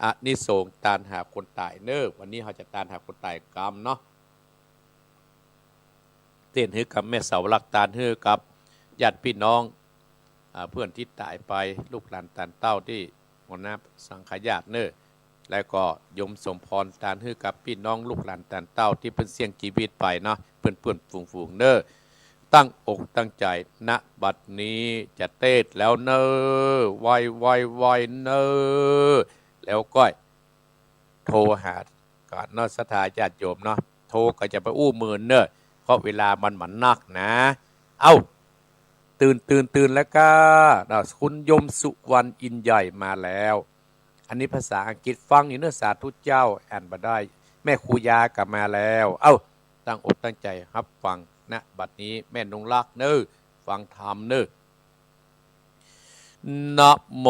อานิสงส์ตานหาคนต๋ายเน่อ วันนี้เฮาจะตานหาคนต๋ายกำเนาะ เตสน์หื้อกับแม่สาวรักษ์ ตานหื้อกับญาติปี้น้อง อ่า เปื้อนตี้ต๋ายไป ลูกหลานตานเต้าตี้มรณะสังขญาติเน่อ แล้วก็โยมสมพร ตานหื้อกับปี้น้องลูกหลานตานเต้าตี้เปิ้นเสี้ยงจีวิตไปเนาะ เปื้อนๆ ฝูงๆ เน่อ ตั้งอกตั้งใจ๋ ณ บัดนี้จะเตสน์แล้วเน่อ ไวๆๆ เน่อ แล้วก้อยโทรหากั๋นเนาะ ศรัทธาญาติโยมเนาะ โทรก็จะไปอู้เมินเน่อ เพราะเวลามันบ่นักนะ เอ้า ตื่น ตื่น ตื่นแล้วก้า นะ คุณโยมสุวรรณ อินใหญ่มาแล้ว อันนี้ภาษาอังกฤษ ฟังอยู่เน่อ สาธุเจ้า อ่านบ่ได้ แม่ครูยาก็มาแล้ว เอ้า ตั้งอกตั้งใจ๋ฮับฟัง ณ บัดนี้ แม่นงรักเน่อ ฟังธรรมเน่อ นะโม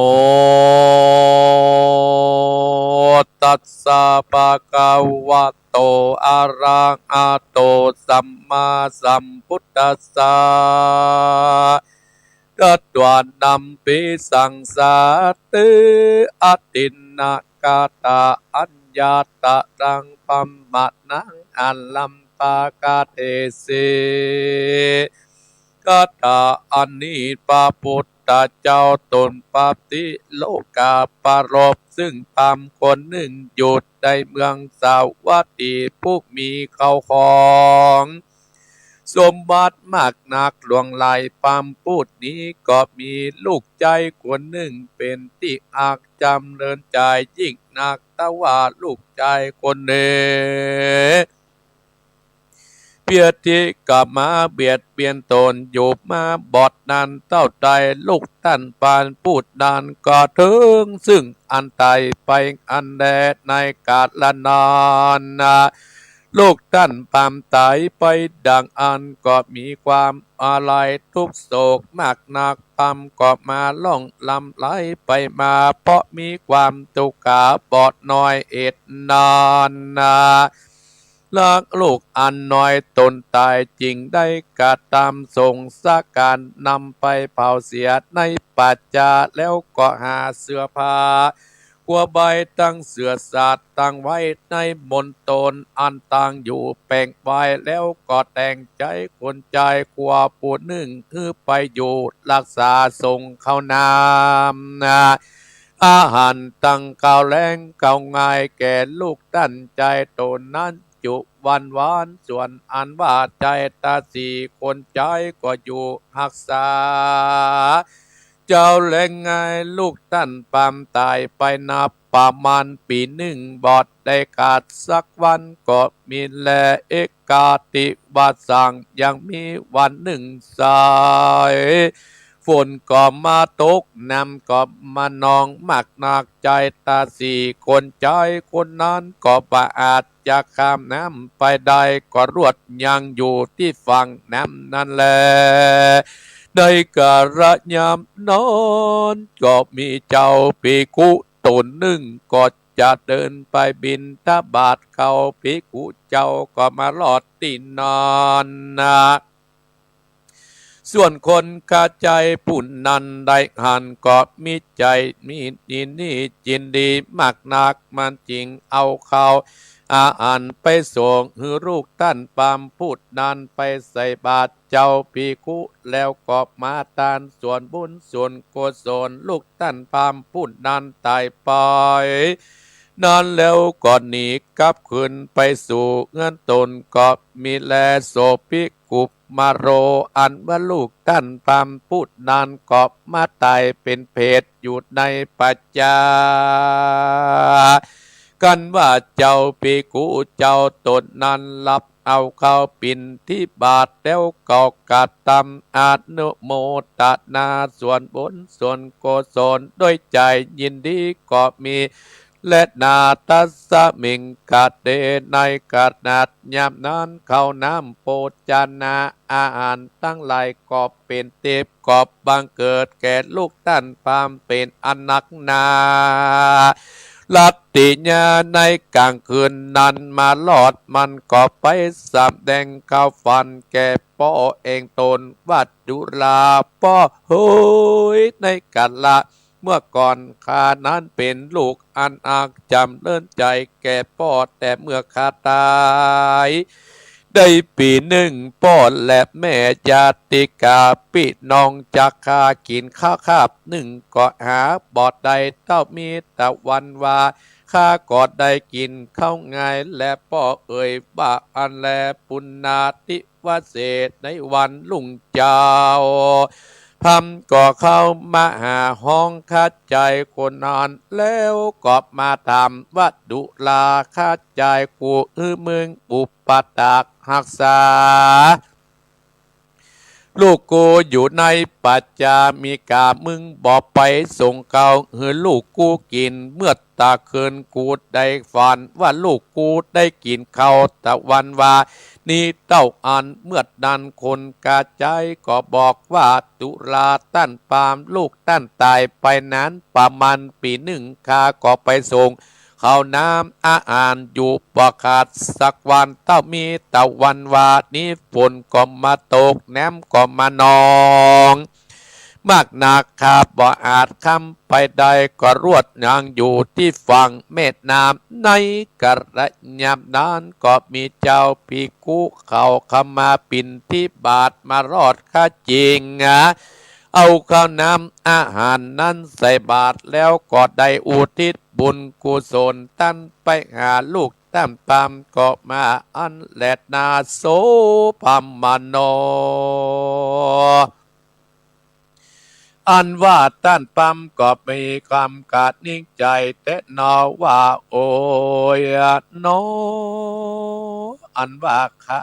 ตัสสะ ภะคะวะโต อะระหะโต สัมมาสัมพุทธัสสะ กะตวานัมปิสังสาเต อะทินนากะตะ อัญญาตะรัง ปัมมะนัง อะลัมปะกะเตสิ กะตะ อันนี้พระพุทธเจ้าตนปฏิโลกาปรภ ซึ่งพราหมณ์คนนึ่งอยู่ในเมืองสาวัตถี ผู้มีเข้าของ สมบัติมากนักหลวงหลาย พราหมณ์ผู้นี้ก็มีลูกจายคนนึ่งเป๋นตี้ฮักจ๋ำเริญใจ๋ยิ่งนัก แต่ว่าลูกจายคนนี้ เปียรติก็มาเบียดเบียนต๋นอยู่มาบอดนานเต้าใด ลูกต้านพราหมณ์ผู้นั้นก็เถิงซึ่งอันต๋ายไปอันแล ในกาลนั้นนา ลูกต้านพราหมณ์ต๋ายไปดังอั้น ก็มีความอาลัยตุ๊กข์โศกมากนัก พราหมณ์ก็มาล่องลำไหลไปมา เพราะมีความตุ๊กข์ขาบอดน้อยเอ็ดนานนา รักลูกอันน้อยต๋นต๋าย จึงได้กระตำสงสก๋าร นำไปเผาเสียในป่าจ๊า แล้วก็หาเสื้อผ้า ครัวใบตั้งเสื้อสาดตั้งไว้ในมณฑลอันตั้งอยู่แป๋งไว้ แล้วก็แต่งใจ๋คนใจ๋ครัวผู้นึ่ง หื้อไปอยู่ฮักษาสงข้าวน้ำ อาหารตั้งข้าวแลงข้าวง่าย แก่ลูกต้านใจ๋ต๋นนั้น จุวันหวาน ส่วนอันว่าใจ๋ต๋าสี่คนใจ๋ก็อยู่ฮักษา เจ้าแลงง่ายลูกต้านปามต๋ายไปนับประมาณปี๋นึ่ง บ่ได้ขาดสักวันก็มีแล เอกาติวาสัง ยังมีวันนึ่งสาย ฝนก็มาตก น้ำก็มานองมากนัก ใจ๋ต๋าสี่คนใจ๋คนนั้นก็บ่อาจจะข้ามน้ำไปได้ ก็รวดยังอยู่ตี้ฝั่งน้ำนั้นแล ในกาละยามนั้นก็มีเจ้าภิกขุต๋นนึ่ง ก็จะเดินไปบิณฑบาต เข้า ภิกขุเจ้าก็มาลอดตี้นั้นนา ส่วนคนข้าใจ๋ผู้นั้นได้หันก็มีใจ๋มียินดีจินดีมากนัก มันจึงเอาข้าวอาหารไปส่งหื้อลูกต้านปามผู้นั้นไปใส่บาตรเจ้าภิกขุ แล้วก็มาตานส่วนบุญส่วนกุศลลูกต้านปามผู้นั้นต๋ายไป นั้นแล้วก็หนีกลับคืนไปสู่เฮือนต๋น ก็มีแล โสภิกขุ มาโร อันว่าลูกต้านปามผู้นั้นก็มาต๋ายเป๋นเปรตอยู่ในป่าจ๊า กันว่าเจ้าภิกขุเจ้าต๋นนั้นรับเอาข้าวบิณฑบาตแล้วก็กระตำอนุโมตนาส่วนบุญส่วนกุศลด้วยใจ๋ยินดีก็มี และนาตัสสมิงคเต ในขณะยามนั้นข้าวน้ำโภชนาอาหารตังหลายก็เป๋นทิพย์ ก็บังเกิดแก่ลูกต้านปามเป๋นอันนักหนา ลัตติยาในก๋างคืนนั้นมาลอด มันก็ไปสำแดงความฝันแก่ป้อเองต๋นว่า จุลาป้อเหย ในกาละ เมื่อก่อนข้านั้นเป๋นลูกอันอักจ๋ำเริญใจ๋แก่ป้อ แต่เมื่อข้าต๋ายได้ปี๋นึ่ง ป้อและแม่ญาติกาปี้น้องจักข้ากิ๋นข้าวคาบนึ่งก็หาบ่ได้เต้า มีตะวันว่าข้าก็ได้กิ๋นข้าวง่าย และป้อเอ่ยว่าอั้นแล ปุณณาธิ วเส ในวันรุ่งเจ๊า พราหมณ์ก็เข้ามาหาฮ้องข้าใจ๋คนนั้น แล้วก็มาถามว่า จุลา ข้าใจ๋กูหื้อมึงอุปถากฮักษา ลูกกูอยู่ในป่าจ๊า มีก้ามึงบ่ไปส่งข้าวหื้อลูกกูกิ๋น เมื่อ ตะคืนกูได้ฝันว่าลูกกูได้กิ๋นข้าวตะวันวานี้เต้าอัน เมื่อนั้นคนข้าใจ๋ก็บอกว่า จุลาต้านปามลูกต้านต๋ายไปนั้นประมาณปี๋นึ่ง ข้าก็ไปส่งข้าวน้ำอาหารอยู่บ่ขาดสักวันเต้า มีตะวันวานี้ฝนก็มาตก น้ำก็มานอง มากนัก ข้าบ่อาจข้ามไปได้ ก็รวดยังอยู่ตี้ฝั่งแม่น้ำ ในกาละยามนั้นก็มีเจ้าภิกขุเขาเข้ามาบิณฑบาตมาลอดข้าจึง เอาข้าวน้ำอาหารนั้นใส่บาตร แล้วก็ได้อุทิศบุญกุศลต้านไปหาลูกต้านปามก็มาอั้นแลนา โสภามาโน อันว่าต้านปามก็มีความกระหนิ่งใจ๋แต๊หนอว่า โอยหนอ อันว่าข้า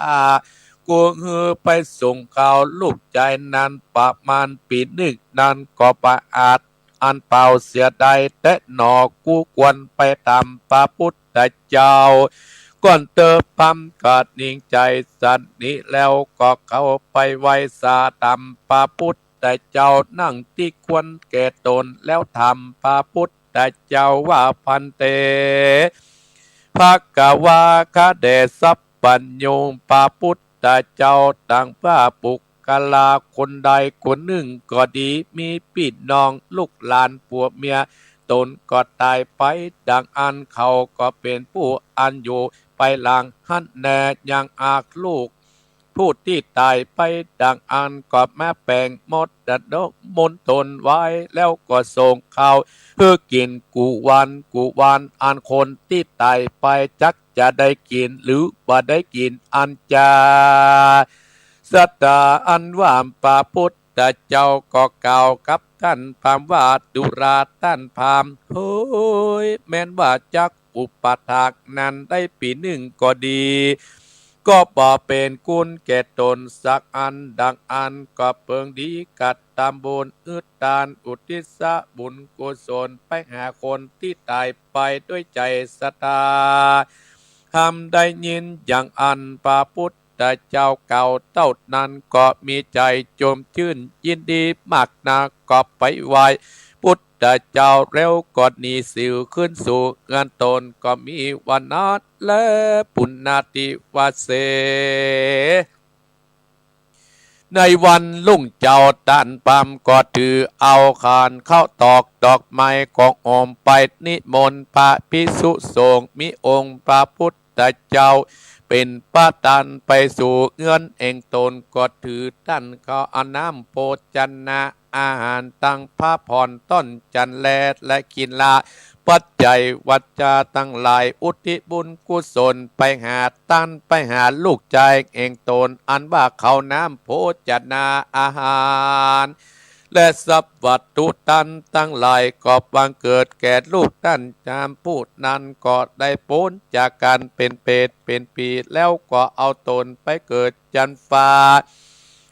กูหื้อไปส่งข้าวลูกใจ๋นั้นประมาณปี๋นึ่งนั้นก็บ่อาจอันเป่าเสียได้แต๊หนอ กูควรไปต๋ามพระพุทธเจ้าก่อนเต๊อะ พราหมณ์กระหนิ่งใจ๋สันนี้แล้วก็เข้าไปไหว้สาต๋ามพระพุทธเจ้า นั่งตี้ควรแก่ต๋น แล้วถามพระพุทธเจ้าว่า ภันเต ภะคะวา ข้าแด่สัพ ปัญญู พระปุทธเจ้า ตรัสว่า บุคคลาคนใดคนนึ่งก็ดี มีปี้น้องลูกหลานผัวเมีย ต๋นก็ต๋ายไป ดังอั้นเขาก็เป๋นผู้อันอยู่ไปหลังหั้นแล ยังอักลูก ผู้ตี้ต๋ายไปดังอั้นก็มาแป๋งมรดกมณฑลไว้ แล้วก็ส่งข้าวหื้อกิ๋นกู้วันกู้วัน อันคนตี้ต๋ายไปจักจะได้กิ๋นหรือบ่ได้กิ๋นอันจา สตาอันว่า พระปุทธเจ้าก็กล่าวกับต้านพราหมณ์ว่า ดูราต้านพราหมณ์ เหย แม้นว่าจักอุปถากนั้นได้ปี๋นึ่งก็ดี ก็บ่เป๋นคุณแก่ต๋นสักอัน ดังอั้นก็เปิงดีกระตำบุญ หื้อตานอุทิศบุญกุศลไปหาคนตี้ต๋ายไปด้วยใจ๋ศรัทธา หำได้ยินอย่างอั้น พระปุทธเจ้ากล่าวเต้านั้น ก็มีใจ๋จมจื้นยินดีมากนัก ก็ไปไหว้ปุทธเจ้าแล้วก็หนีสิวขึ้นสู่เฮือนต๋น ก็มีวันนั้นแล ปุณณาทิวาเส ในวันรุ่งเจ้า ต้านพราหมณ์ก็ถือเอาขานข้าวตอกดอกไม้ของหอมไปนิมนต์พระภิกษุสงฆ์ มีองค์พระปุทธเจ้าเป๋นประธานไปสู่เฮือนแห่งต๋น ก็ถือต้านข้าวอาหารน้ำโภชนะ อาหารตังพระพรต้นจันแล และกินละปัจจัยวัจจาตังหลาย อุทิศบุญกุศลไปหาต้าน ไปหาลูกจายแห่งต๋น อันว่าข้าวน้ำโภชนะอาหาร และทรัพย์วัตถุต้านตังหลาย ก็บังเกิดแก่ลูกต้านจำผู้นั้น ก็ได้ป๊นจากก๋านเป๋นเปรตเป๋นผี แล้วก็เอาต๋นไปเกิดจั๊นฟ้า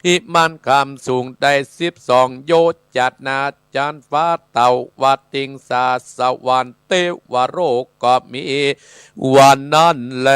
หิมานคำสูงได้สิบสองโยชน์ จั๊นฟ้าเตวติงสาสวรรค์เตวโลกก็มีวันนั้นแล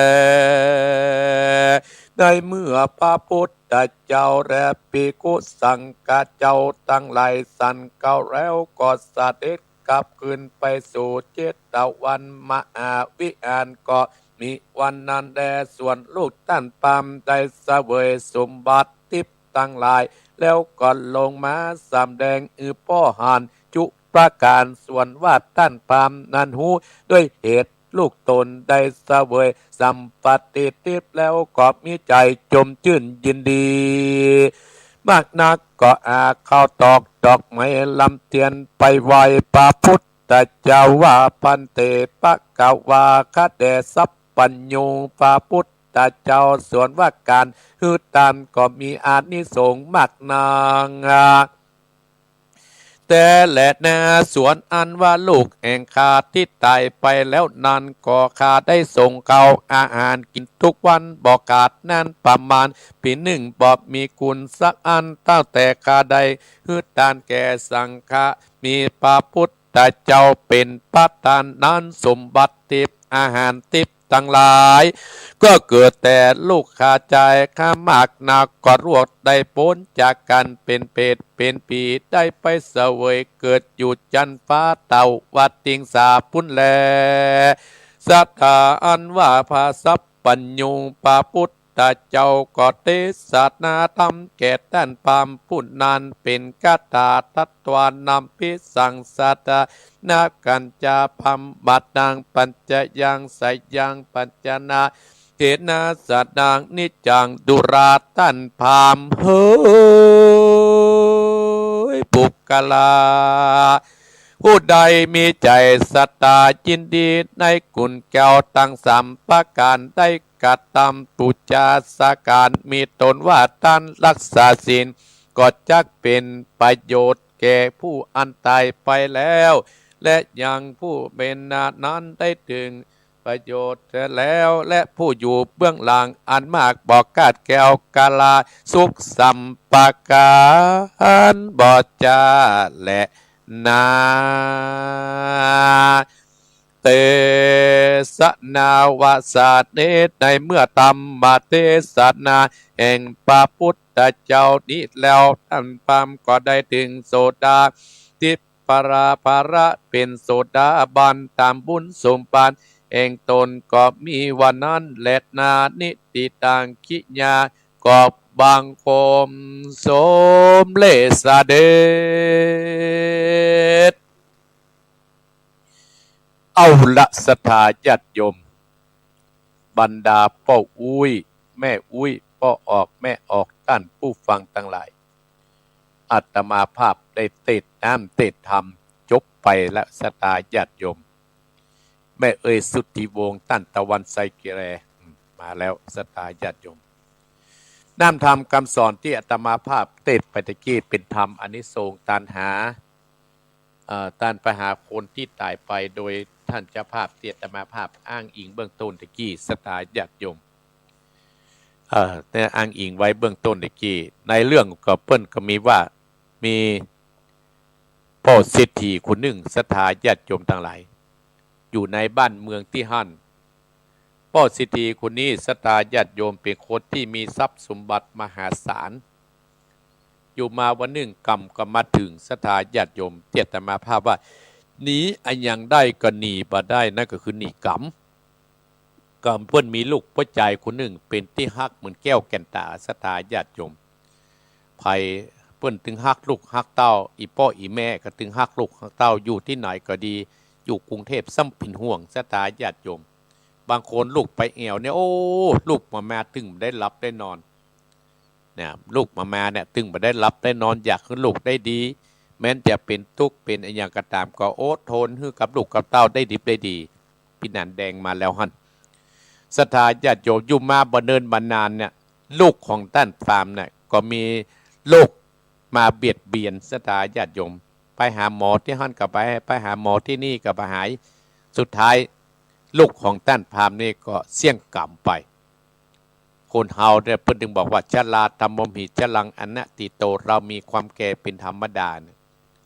ในเมื่อพระปุทธเจ้าและภิกขุสังฆเจ้าตังหลายสันเขาแล้ว ก็เสด็จกลับคืนไปสู่เชตวันมหาวิหาร ก็มีวันนั้นแล ส่วนลูกต้านพราหมณ์ได้เสวยสมบัติทิพย์ตังหลาย แล้วก็ลงมาสำแดงหื้อป้อหันจุประก๋าน ส่วนว่าต้านพราหมณ์นั้นฮู้ด้วยเหตุลูกต๋นได้เสวยสัมปัตติทิพย์แล้ว ก็มีใจ๋จมจื้นยินดีมากนัก ก็อาข้าวตอกดอกไม้ลำเตียนไปไหว้พระปุทธเจ้าว่า ภันเต ภควา ข้าแต่สัพพัญญู พระปุทธเจ้า ส่วนว่าก๋านหื้อตานก็มีอานิสงส์มากนัก แต๊แลนา ส่วนอันว่าลูกแห่งข้าตี้ต๋ายไปแล้วนั้น ก็ข้าได้ส่งข้าวอาหารกิ๋นกู้วันบ่ขาด นั้นประมาณปี๋นึ่ง บ่มีคุณสักอัน ตั้งแต่ข้าได้หื้อตานแก่สังฆะ มีพระปุทธเจ้าเป๋นประธานนั้น สมบัติทิพย์อาหารทิพย์ตังหลาย ก็เกิดแต่ลูกข้าจาย ข้ามากนัก ก็ลวกได้ป๊นจากก๋านเป๋นเปรตเป๋นผี ได้ไปเสวยเกิดอยู่จั๊นฟ้าเตวติงสาปุ้นแล สตาอันว่าพระสัพพัญญู พระปุทธเจ้าก็เตสนาธรรมแก่ต้านพราหมณ์ผู้นั้น เป๋นคาถาตัดวานำภิสังสตา นากัญจาพรหมมาตัง ปัจจยังสยังปัจจนา เทนะสนังนิจจัง ดูราต้านพราหมณ์ เหย บุคคลา ผู้ใดมีใจ๋ศรัทธายินดีในคุณแก้วตังสามประก๋าน ได้กระตำปู๋จาสักก๋าน มีต๋นว่าต้านรักษาศีล ก็จักเป๋นประโยชน์แก่ผู้อันต๋ายไปแล้ว และยังผู้เป๋นนานั้นได้เถิงประโยชน์แล้ว และผู้อยู่เบื้องหลังอันมากบ่ขาดแคล้ว กาลาสุขสามประก๋านบ่จาแลนา เตสนาวาสาเน ในเมื่อธรรมเตสนาแห่งพระปุทธเจ้านี้แล้ว ต้านพราหมณ์ก็ได้เถิงโสดาทิพย์ พระ พระเป๋นโสดาบันต๋ามบุญสมบัติ ห่งต๋นก็มีว่านั้นแลนา นิติตัง ขิยา ขอบบังคมสมเร็จเสด็จ เอาละศรัทธาญาติโยม บรรดาป้ออุ๊ย แม่อุ๊ย ป้อออก แม่ออก ต้านผู้ฟังตังหลาย อาตมาภาพได้เตสน์น้ำเตสน์ธรรมจบไปแล้ว ศรัทธาญาติโยม แม่เอยสุทธิวงศ์ ต้านตะวันไซเกเร อืม มาแล้ว ศรัทธาญาติโยม น้ำธรรมกำสอนตี้อาตมาภาพเตสน์ไปตะกี้ เป๋นธรรมอานิสงส์ตานหา เอ่อ ตานไปหาคนตี้ต๋ายไป โดยต้านเจ้าภาพตี้อาตมาภาพอ้างอิงเบื้องต้นตะกี้ ศรัทธาญาติโยม เอ่อ เนี่ยอ้างอิงไว้เบื้องต้นตะกี้ ในเรื่องก็เปิ้นก็มีว่า มีป้อเศรษฐีคนนึ่ง ศรัทธาญาติโยมตังหลาย อยู่ในบ้านเมืองตี้หั้น ป้อเศรษฐีคนนี้ ศรัทธาญาติโยม เป๋นคนตี้มีทรัพย์สมบัติมหาศาล อยู่มาวันนึ่งกรรมก็มาเถิง ศรัทธาญาติโยม ตี้อาตมาภาพว่า หนีอะหยังได้ก็หนีบ่ได้ นั่นก็คือหนีกรรม ก็เปิ้นมีลูกป้อจายคนนึ่ง เป๋นตี้ฮักเหมือนแก้วแก่นต๋า ศรัทธาญาติโยม ใผเปิ้นตึงฮักลูกฮักเต้า อี่ป้ออี่แม่ก็ตึงฮักลูกฮักเต้า อยู่ตี้ไหนก็ดี อยู่กรุงเทพฯซ้ำเป๋นห่วง ศรัทธาญาติโยม บางคนลูกไปแอ่วเนี่ย โอ้ ลูกบ่มาตึงบ่ได้หลับได้นอน เนี่ย ลูกบ่มาเนี่ย ตึงบ่ได้หลับได้นอน อยากหื้อลูกได้ดี แม้นจะเป๋นตุ๊กข์เป๋นอะหยังก็ต๋าม ก็อดทนหื้อกับลูกกับเต้าได้ดิบได้ดี ปี้นันแดงมาแล้วหั้น ศรัทธาญาติโยม อยู่มาบ่เนินบ่นานเนี่ย ลูกของต้านพราหมณ์เนี่ย ก็มีโรคมาเบียดเบียน ศรัทธาญาติโยม ไปหาหมอตี้หั้นก็ไป ไปหาหมอตี้นี่ก็บ่หาย สุดท้ายลูกของต้านพราหมณ์นี่ก็เสี้ยงก๋ำไป คนเฮาเนี่ยเปิ้นจึงบอกว่า ชราธัมโมหิ ชรังอนัตถิโต เรามีความแก่เป๋นธรรมดาเนี่ย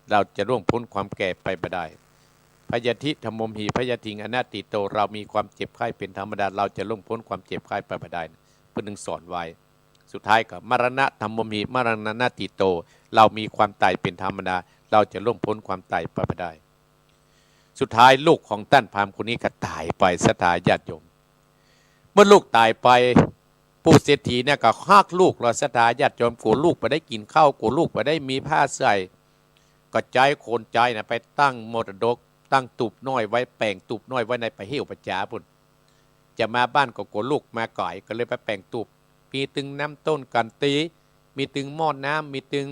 เราจะล่วงป๊นความแก่ไปบ่ได้ พยาธิธัมโมหิ พยาธิงอนัตถิโต เรามีความเจ็บไข้เป๋นธรรมดา เราจะล่วงป๊นความเจ็บไข้ไปบ่ได้ เปิ้นจึงสอนไว้ สุดท้ายก็ มรณะธัมโมหิ มรณังอนัตถิโต เรามีความต๋ายเป๋นธรรมดา เราจะล่วงป๊นความต๋ายไปบ่ได้ สุดท้ายลูกของต้านพราหมณ์คนนี้ก็ต๋ายไป ศรัทธาญาติโยม เมื่อลูกต๋ายไป ปู่เศรษฐีเนี่ยก็ฮักลูกลอ ศรัทธาญาติโยม กั๋วลูกบ่ได้กิ๋นข้าว กั๋วลูกบ่ได้มีผ้าใส่ ก็ใจ๊คนใจ๊น่ะไปตั้งมรดก ตั้งตูบน้อยไว้ แป๋งตูบน้อยไว้ในป่าเหี่ยวป่าจ๋าปู๊น จะมาบ้านก็กั๋วลูกมาก๋าย ก็เลยไปแป๋งตูบ มีตึงน้ำต้นกั๋นตี๋ มีตึงหม้อน้ำ มีตึง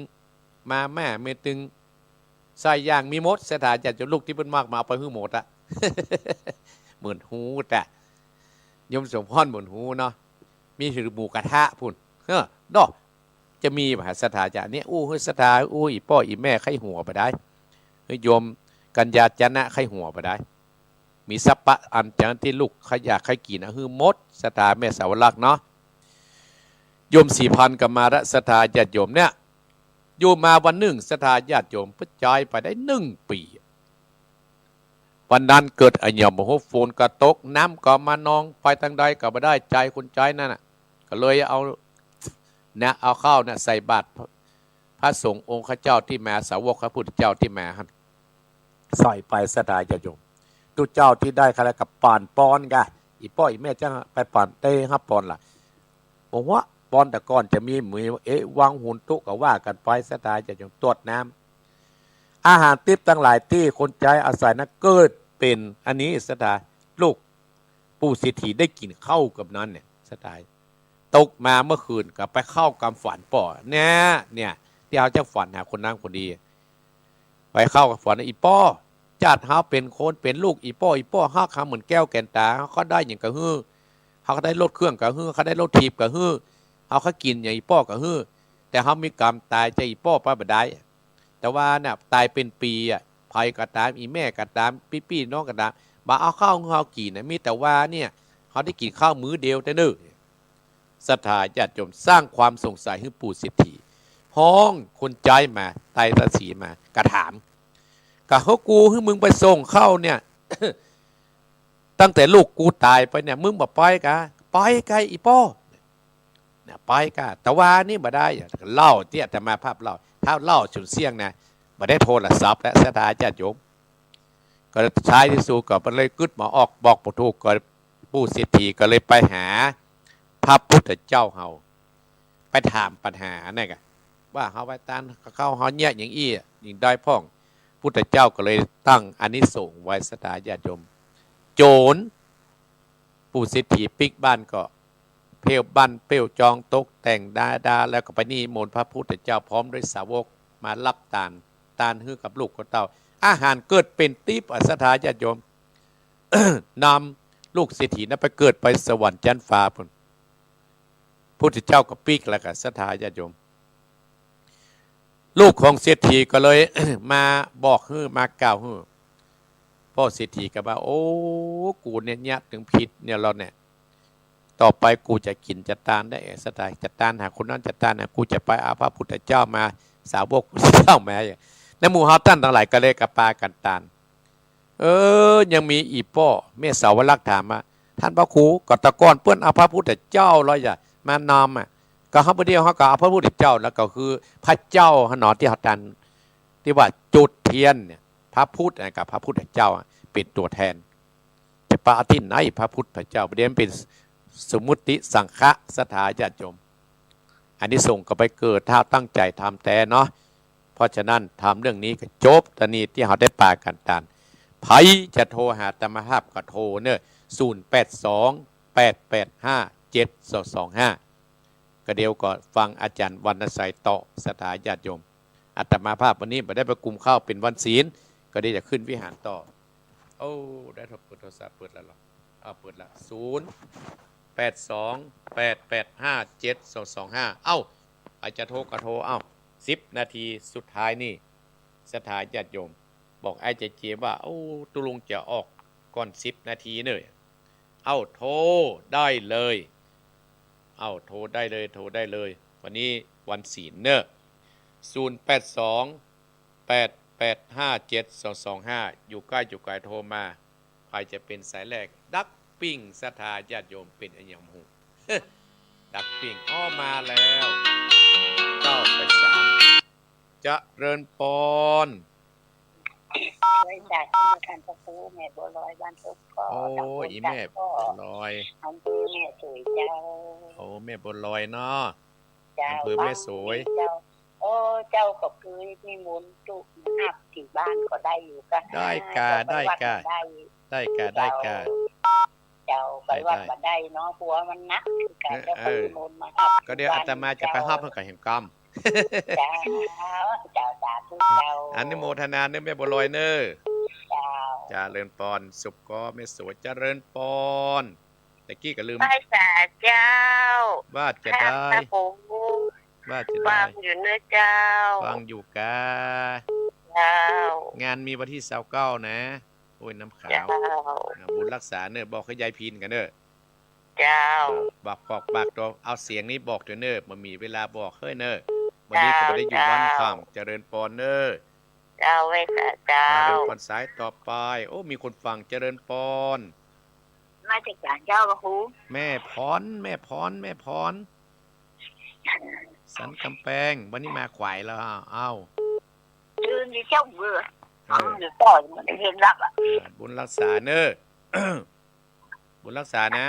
มาม่า มีตึงไส้ย่าง มีหมด ศรัทธาญาติโยม ลูกตี้เปิ้นมักมาเอาไปหื้อหมดอะ หมื่นฮู้ตะ โยมสมพรหมื่นฮู้เนาะ มีหื้อหมูกระทะปู๊น เฮ้อ เนาะ จะมีบ่ ศรัทธาญาติ เนี่ย อู้หื้อศรัทธา อู้อี่ป้ออี่แม่ใค่หัวบ่ได้ หื้อโยมกัญญาจนะใค่หัวบ่ได้ มีสัพพะอันจังตี้ลูกใค่อยากใค่กิ๋นอะ หื้อหมด ศรัทธาแม่สาวรักษ์เนาะ โยมศรีพันธ์ก็มาละ ศรัทธาญาติโยม เนี่ย อยู่มาวันนึ่ง ศรัทธาญาติโยม เปิ้นต๋ายไปได้นึ่งปี๋ วันนั้นเกิดอะหยังบ่ฮู้ ฝนก็ตก น้ำก็มานอง ไปตางใดก็บ่ได้ ใจ๊คนใจ๊นั่นน่ะ ก็เลยเอา นะ เอาข้าวน่ะใส่บาตรพระสงฆ์องค์ข้าเจ้าตี้มา สาวกพระพุทธเจ้าตี้มาหั้น ใส่ไป ศรัทธาญาติโยม ตุ๊เจ้าตี้ได้ข้าแล้วก็ปานปอนก่ะ อี่ป้ออี่แม่จั่งไปปาน ได้ฮับปอนละ บอกว่าปอนแต่ก่อนจะมีหมู เอ๊ะ วังหุนตุ๊ก็ว่ากั๋นไป ศรัทธาญาติโยม ตวดน้ำ อาหารติ๊บตังหลายตี้คนใจ๊อาศัยนั้น เกิดเป๋นอันนี้ ศรัทธา ลูกปู่เศรษฐีได้กิ๋นข้าวกับนั้นเนี่ย ศรัทธา ตกมาเมื่อคืนก็ไปเข้ากำฝันป้อ เนี่ย เนี่ย ตี้เฮาจะฝันหาคนนั้นคนนี้ ไปเข้ากำฝัน อี่ป้อ จาติเฮาเป๋นคนเป๋นลูกอี่ป้อ อี่ป้อฮักเฮาเหมือนแก้วแก่นต๋า เฮาใค่ได้หยังก็หื้อ เฮาใค่ได้รถเครื่องก็หื้อ ใค่ได้รถถีบก็หื้อ เฮาใค่กิ๋นหยังอี่ป้อก็หื้อ แต่เฮามีกรรมต๋ายจากอี่ป้อไปบ่ได้ แต่ว่าน่ะ ต๋ายเป๋นปี๋อะ ใผก็ต๋าม อี่แม่ก็ต๋าม ปี้ๆ น้องก็ต๋าม บ่เอาข้าวหื้อเฮากิ๋นน่ะ มีแต่ว่าเนี่ย เฮาได้กิ๋นข้าวมื้อเดียวแต่เนิ่น ศรัทธาญาติโยม สร้างความสงสัยหื้อปู่เศรษฐี ฮ้องคนใจ๊มา ไตรตะสีมา ก็ถาม ก็หื้อกู หื้อมึงไปส่งข้าวเนี่ย ตั้งแต่ลูกกูต๋ายไปเนี่ย มึงบ่ไปก่ะ ไปก่ะอี่ป้อ น่ะ ไปก่ะ แต่ว่านี่บ่ได้ เล่าตี้อาตมาภาพเล่า ถ้าเล่าจนเสี้ยงนะ บ่ได้โทรศัพท์แล้ว ศรัทธาญาติโยม ก็ท้ายตี้สุดก็เลยกึ๊ดบ่ออก บอกบ่ถูก ก็ปู่เศรษฐีก็เลยไปหาพระพุทธเจ้าเฮา ไปถามปัญหาเนี่ยกะ ว่าเฮาไปตานเข้าเฮาเยียะอย่างอี้อะ อย่างใดพ่อง พุทธเจ้าก็เลยตั้งอานิสงส์ไว้ ศรัทธาญาติโยม โจร ปู่เศรษฐีปิ๊กบ้านก็ เพลบ้านเพลจองตกแต่งดาดา แล้วก็ไปนิมนต์พระพุทธเจ้าพร้อมด้วยสาวกมารับตาน ตานหื้อกับลูกกับเต้า อาหารเกิดเป๋นติ๊บอะ ศรัทธาญาติโยม นำลูกเศรษฐีนั้นไปเกิดไปสวรรค์จั๊นฟ้าปู๊น พุทธเจ้าก็ปิ๊กแล้วกะ ศรัทธาญาติโยม ลูกของเศรษฐีก็เลย มาบอกหื้อ มากล่าวหื้อ ป้อเศรษฐีก็ว่า โอ้ กูเนี่ยเยียะตึงผิดเนี่ยแล้วเนี่ย ต่อไปกูจะกิ๋นจะตานได้ ศรัทธา จะตานหาคนนั้น จะตานหา กูจะไปเอาพระพุทธเจ้ามา สาวกพุทธเจ้ามา ในหมู่เฮาต้านตังหลายก็เลยกะปากั๋นตาน เออ ยังมีอีกป้อ แม่สาวลักษณ์ถามว่า ต้านพระครู ก็แต่ก่อนเปิ้นเอาพระพุทธเจ้าลอยอะ มานำอะ ก็เฮาบ่าเดี่ยวเฮาก็เอาพระพุทธเจ้า แล้วก็คือพระเจ้าหั้นเนาะ ตี้เฮาตาน ตี้ว่าจุดเตียนเนี่ย พระพุทธอะ กับพระพุทธเจ้าอะ เป๋นตั๋วแทน จะไปเอาตี้ไหน พระพุทธพระเจ้า บ่าเดี่ยวมันเป๋นสมมุติสังขะ ศรัทธาญาติโยม อานิสงส์ก็ไปเกิด ถ้าตั้งใจ๋ทำแต๊เนาะ เพราะฉะนั้นธรรมเรื่องนี้ก็จบตรงนี้ตี้เฮาได้ปากั๋นตาน ใผจะโทรหาอาตมาภาพก็โทรเน่อ ศูนย์แปดสอง แปดแปดห้า เจ็ดสองสองห้า ก็เดี๋ยวก็ฟังอาจ๋ารย์วรรณชัยต่อ ศรัทธาญาติโยม อาตมาภาพวันนี้บ่ได้ไปกุมข้าวเป๋นวันศีล ก็เดี๋ยวจะขึ้นวิหารต่อ โอ้ ได้โทร เปิดโทรศัพท์ เปิดแล้วเหรอ อ้าว เปิดละ ศูนย์แปดสอง แปดแปดห้า เจ็ดสองสองห้า เอ้า ใผจะโทรก็โทร เอ้า สิบนาทีสุดท้ายนี่ ศรัทธาญาติโยม บอกไอ้เจเจว่า โอ้ ตุ๊ลุงจะออกก่อนสิบนาทีเน่อ เอ้า โทรได้เลย เอ้า โทรได้เลย โทรได้เลย วันนี้วันศีลเน่อ ศูนย์แปดสอง แปดแปดห้า เจ็ดสองสองห้า อยู่ใก้อยู่ไก๋โทรมา ใผจะเป๋นสายแรก ดักปิ้ง ศรัทธาญาติโยม เป๋นอะหยังบ่ฮู้ ดักปิ้ง อ้อ มาแล้ว เก้าแปดสาม เจริญปอน เฮ้ย จ้ะ ท่านพระครู แม่บัวลอย บ้านกกอก โอ้ ตำบล อีแม่ กกอก บัวลอย อำเภอแม่สวยเจ้า โอ้ แม่บัวลอยเนาะ เจ้า อำเภอแม่สวย เจ้า โอ้ เจ้าก็คือนิมนต์ตุ๊มาฮับตี้บ้านก็ได้อยู่กะ ได้กะ เจ้าไปวัด ได้กะ บ่ได้ ได้กะ ได้กะ เจ้า ไปวัด ได้ บ่ได้เนาะ ผัวมันหนักคือกั๋น เออ เจ้าก็ เออ นิมนต์มาฮับ ก็เดี๋ยว ตี้บ้าน อาตมาจะไปฮับ เจ้า หื้อก่อนแหมกำ เจ้า เจ้า สาธุเจ้า อนุโมทนาเน่อแม่บัวลอยเน่อ เจ้า เจริญปอน สุขก็แม่สวย เจริญปอน ตะกี้ก็ลืม ไหว้สาเจ้า ว่าจะได้ พระครู ว่าจะได้ ฟังอยู่เน่อเจ้า ฟังอยู่กา เจ้า งานมีวันตี้ซาวเก้านะ โอ้ย น้ำขาว เจ้า อ่า บุญรักษาเน่อ บอกหื้อยายพินกั๋นเน่อ เจ้า อ่า บอก บอก บอกตั๋ว เอาเสียงนี้บอกตั๋วเน่อ บ่มีเวลาบอกเฮ้ยเน่อ วันนี้ก็บ่ได้อยู่ เจ้า วันค่ำ เจริญปอนเน่อ เจ้า ไหว้สาเจ้า เจริญปอน สายต่อไป โอ้ มีคนฟัง เจริญปอน มาจากศาลเจ้าพระครู แม่พร แม่พร แม่พร สันกำแพง วันนี้มาขวายแล้ว อ้าว อ้าว ตื่นอยู่เจ้าเบื่อ เออ เอาอยู่ต่อ มันได้เห็นหลักอะ อ่า บุญรักษาเน่อ บุญรักษานะ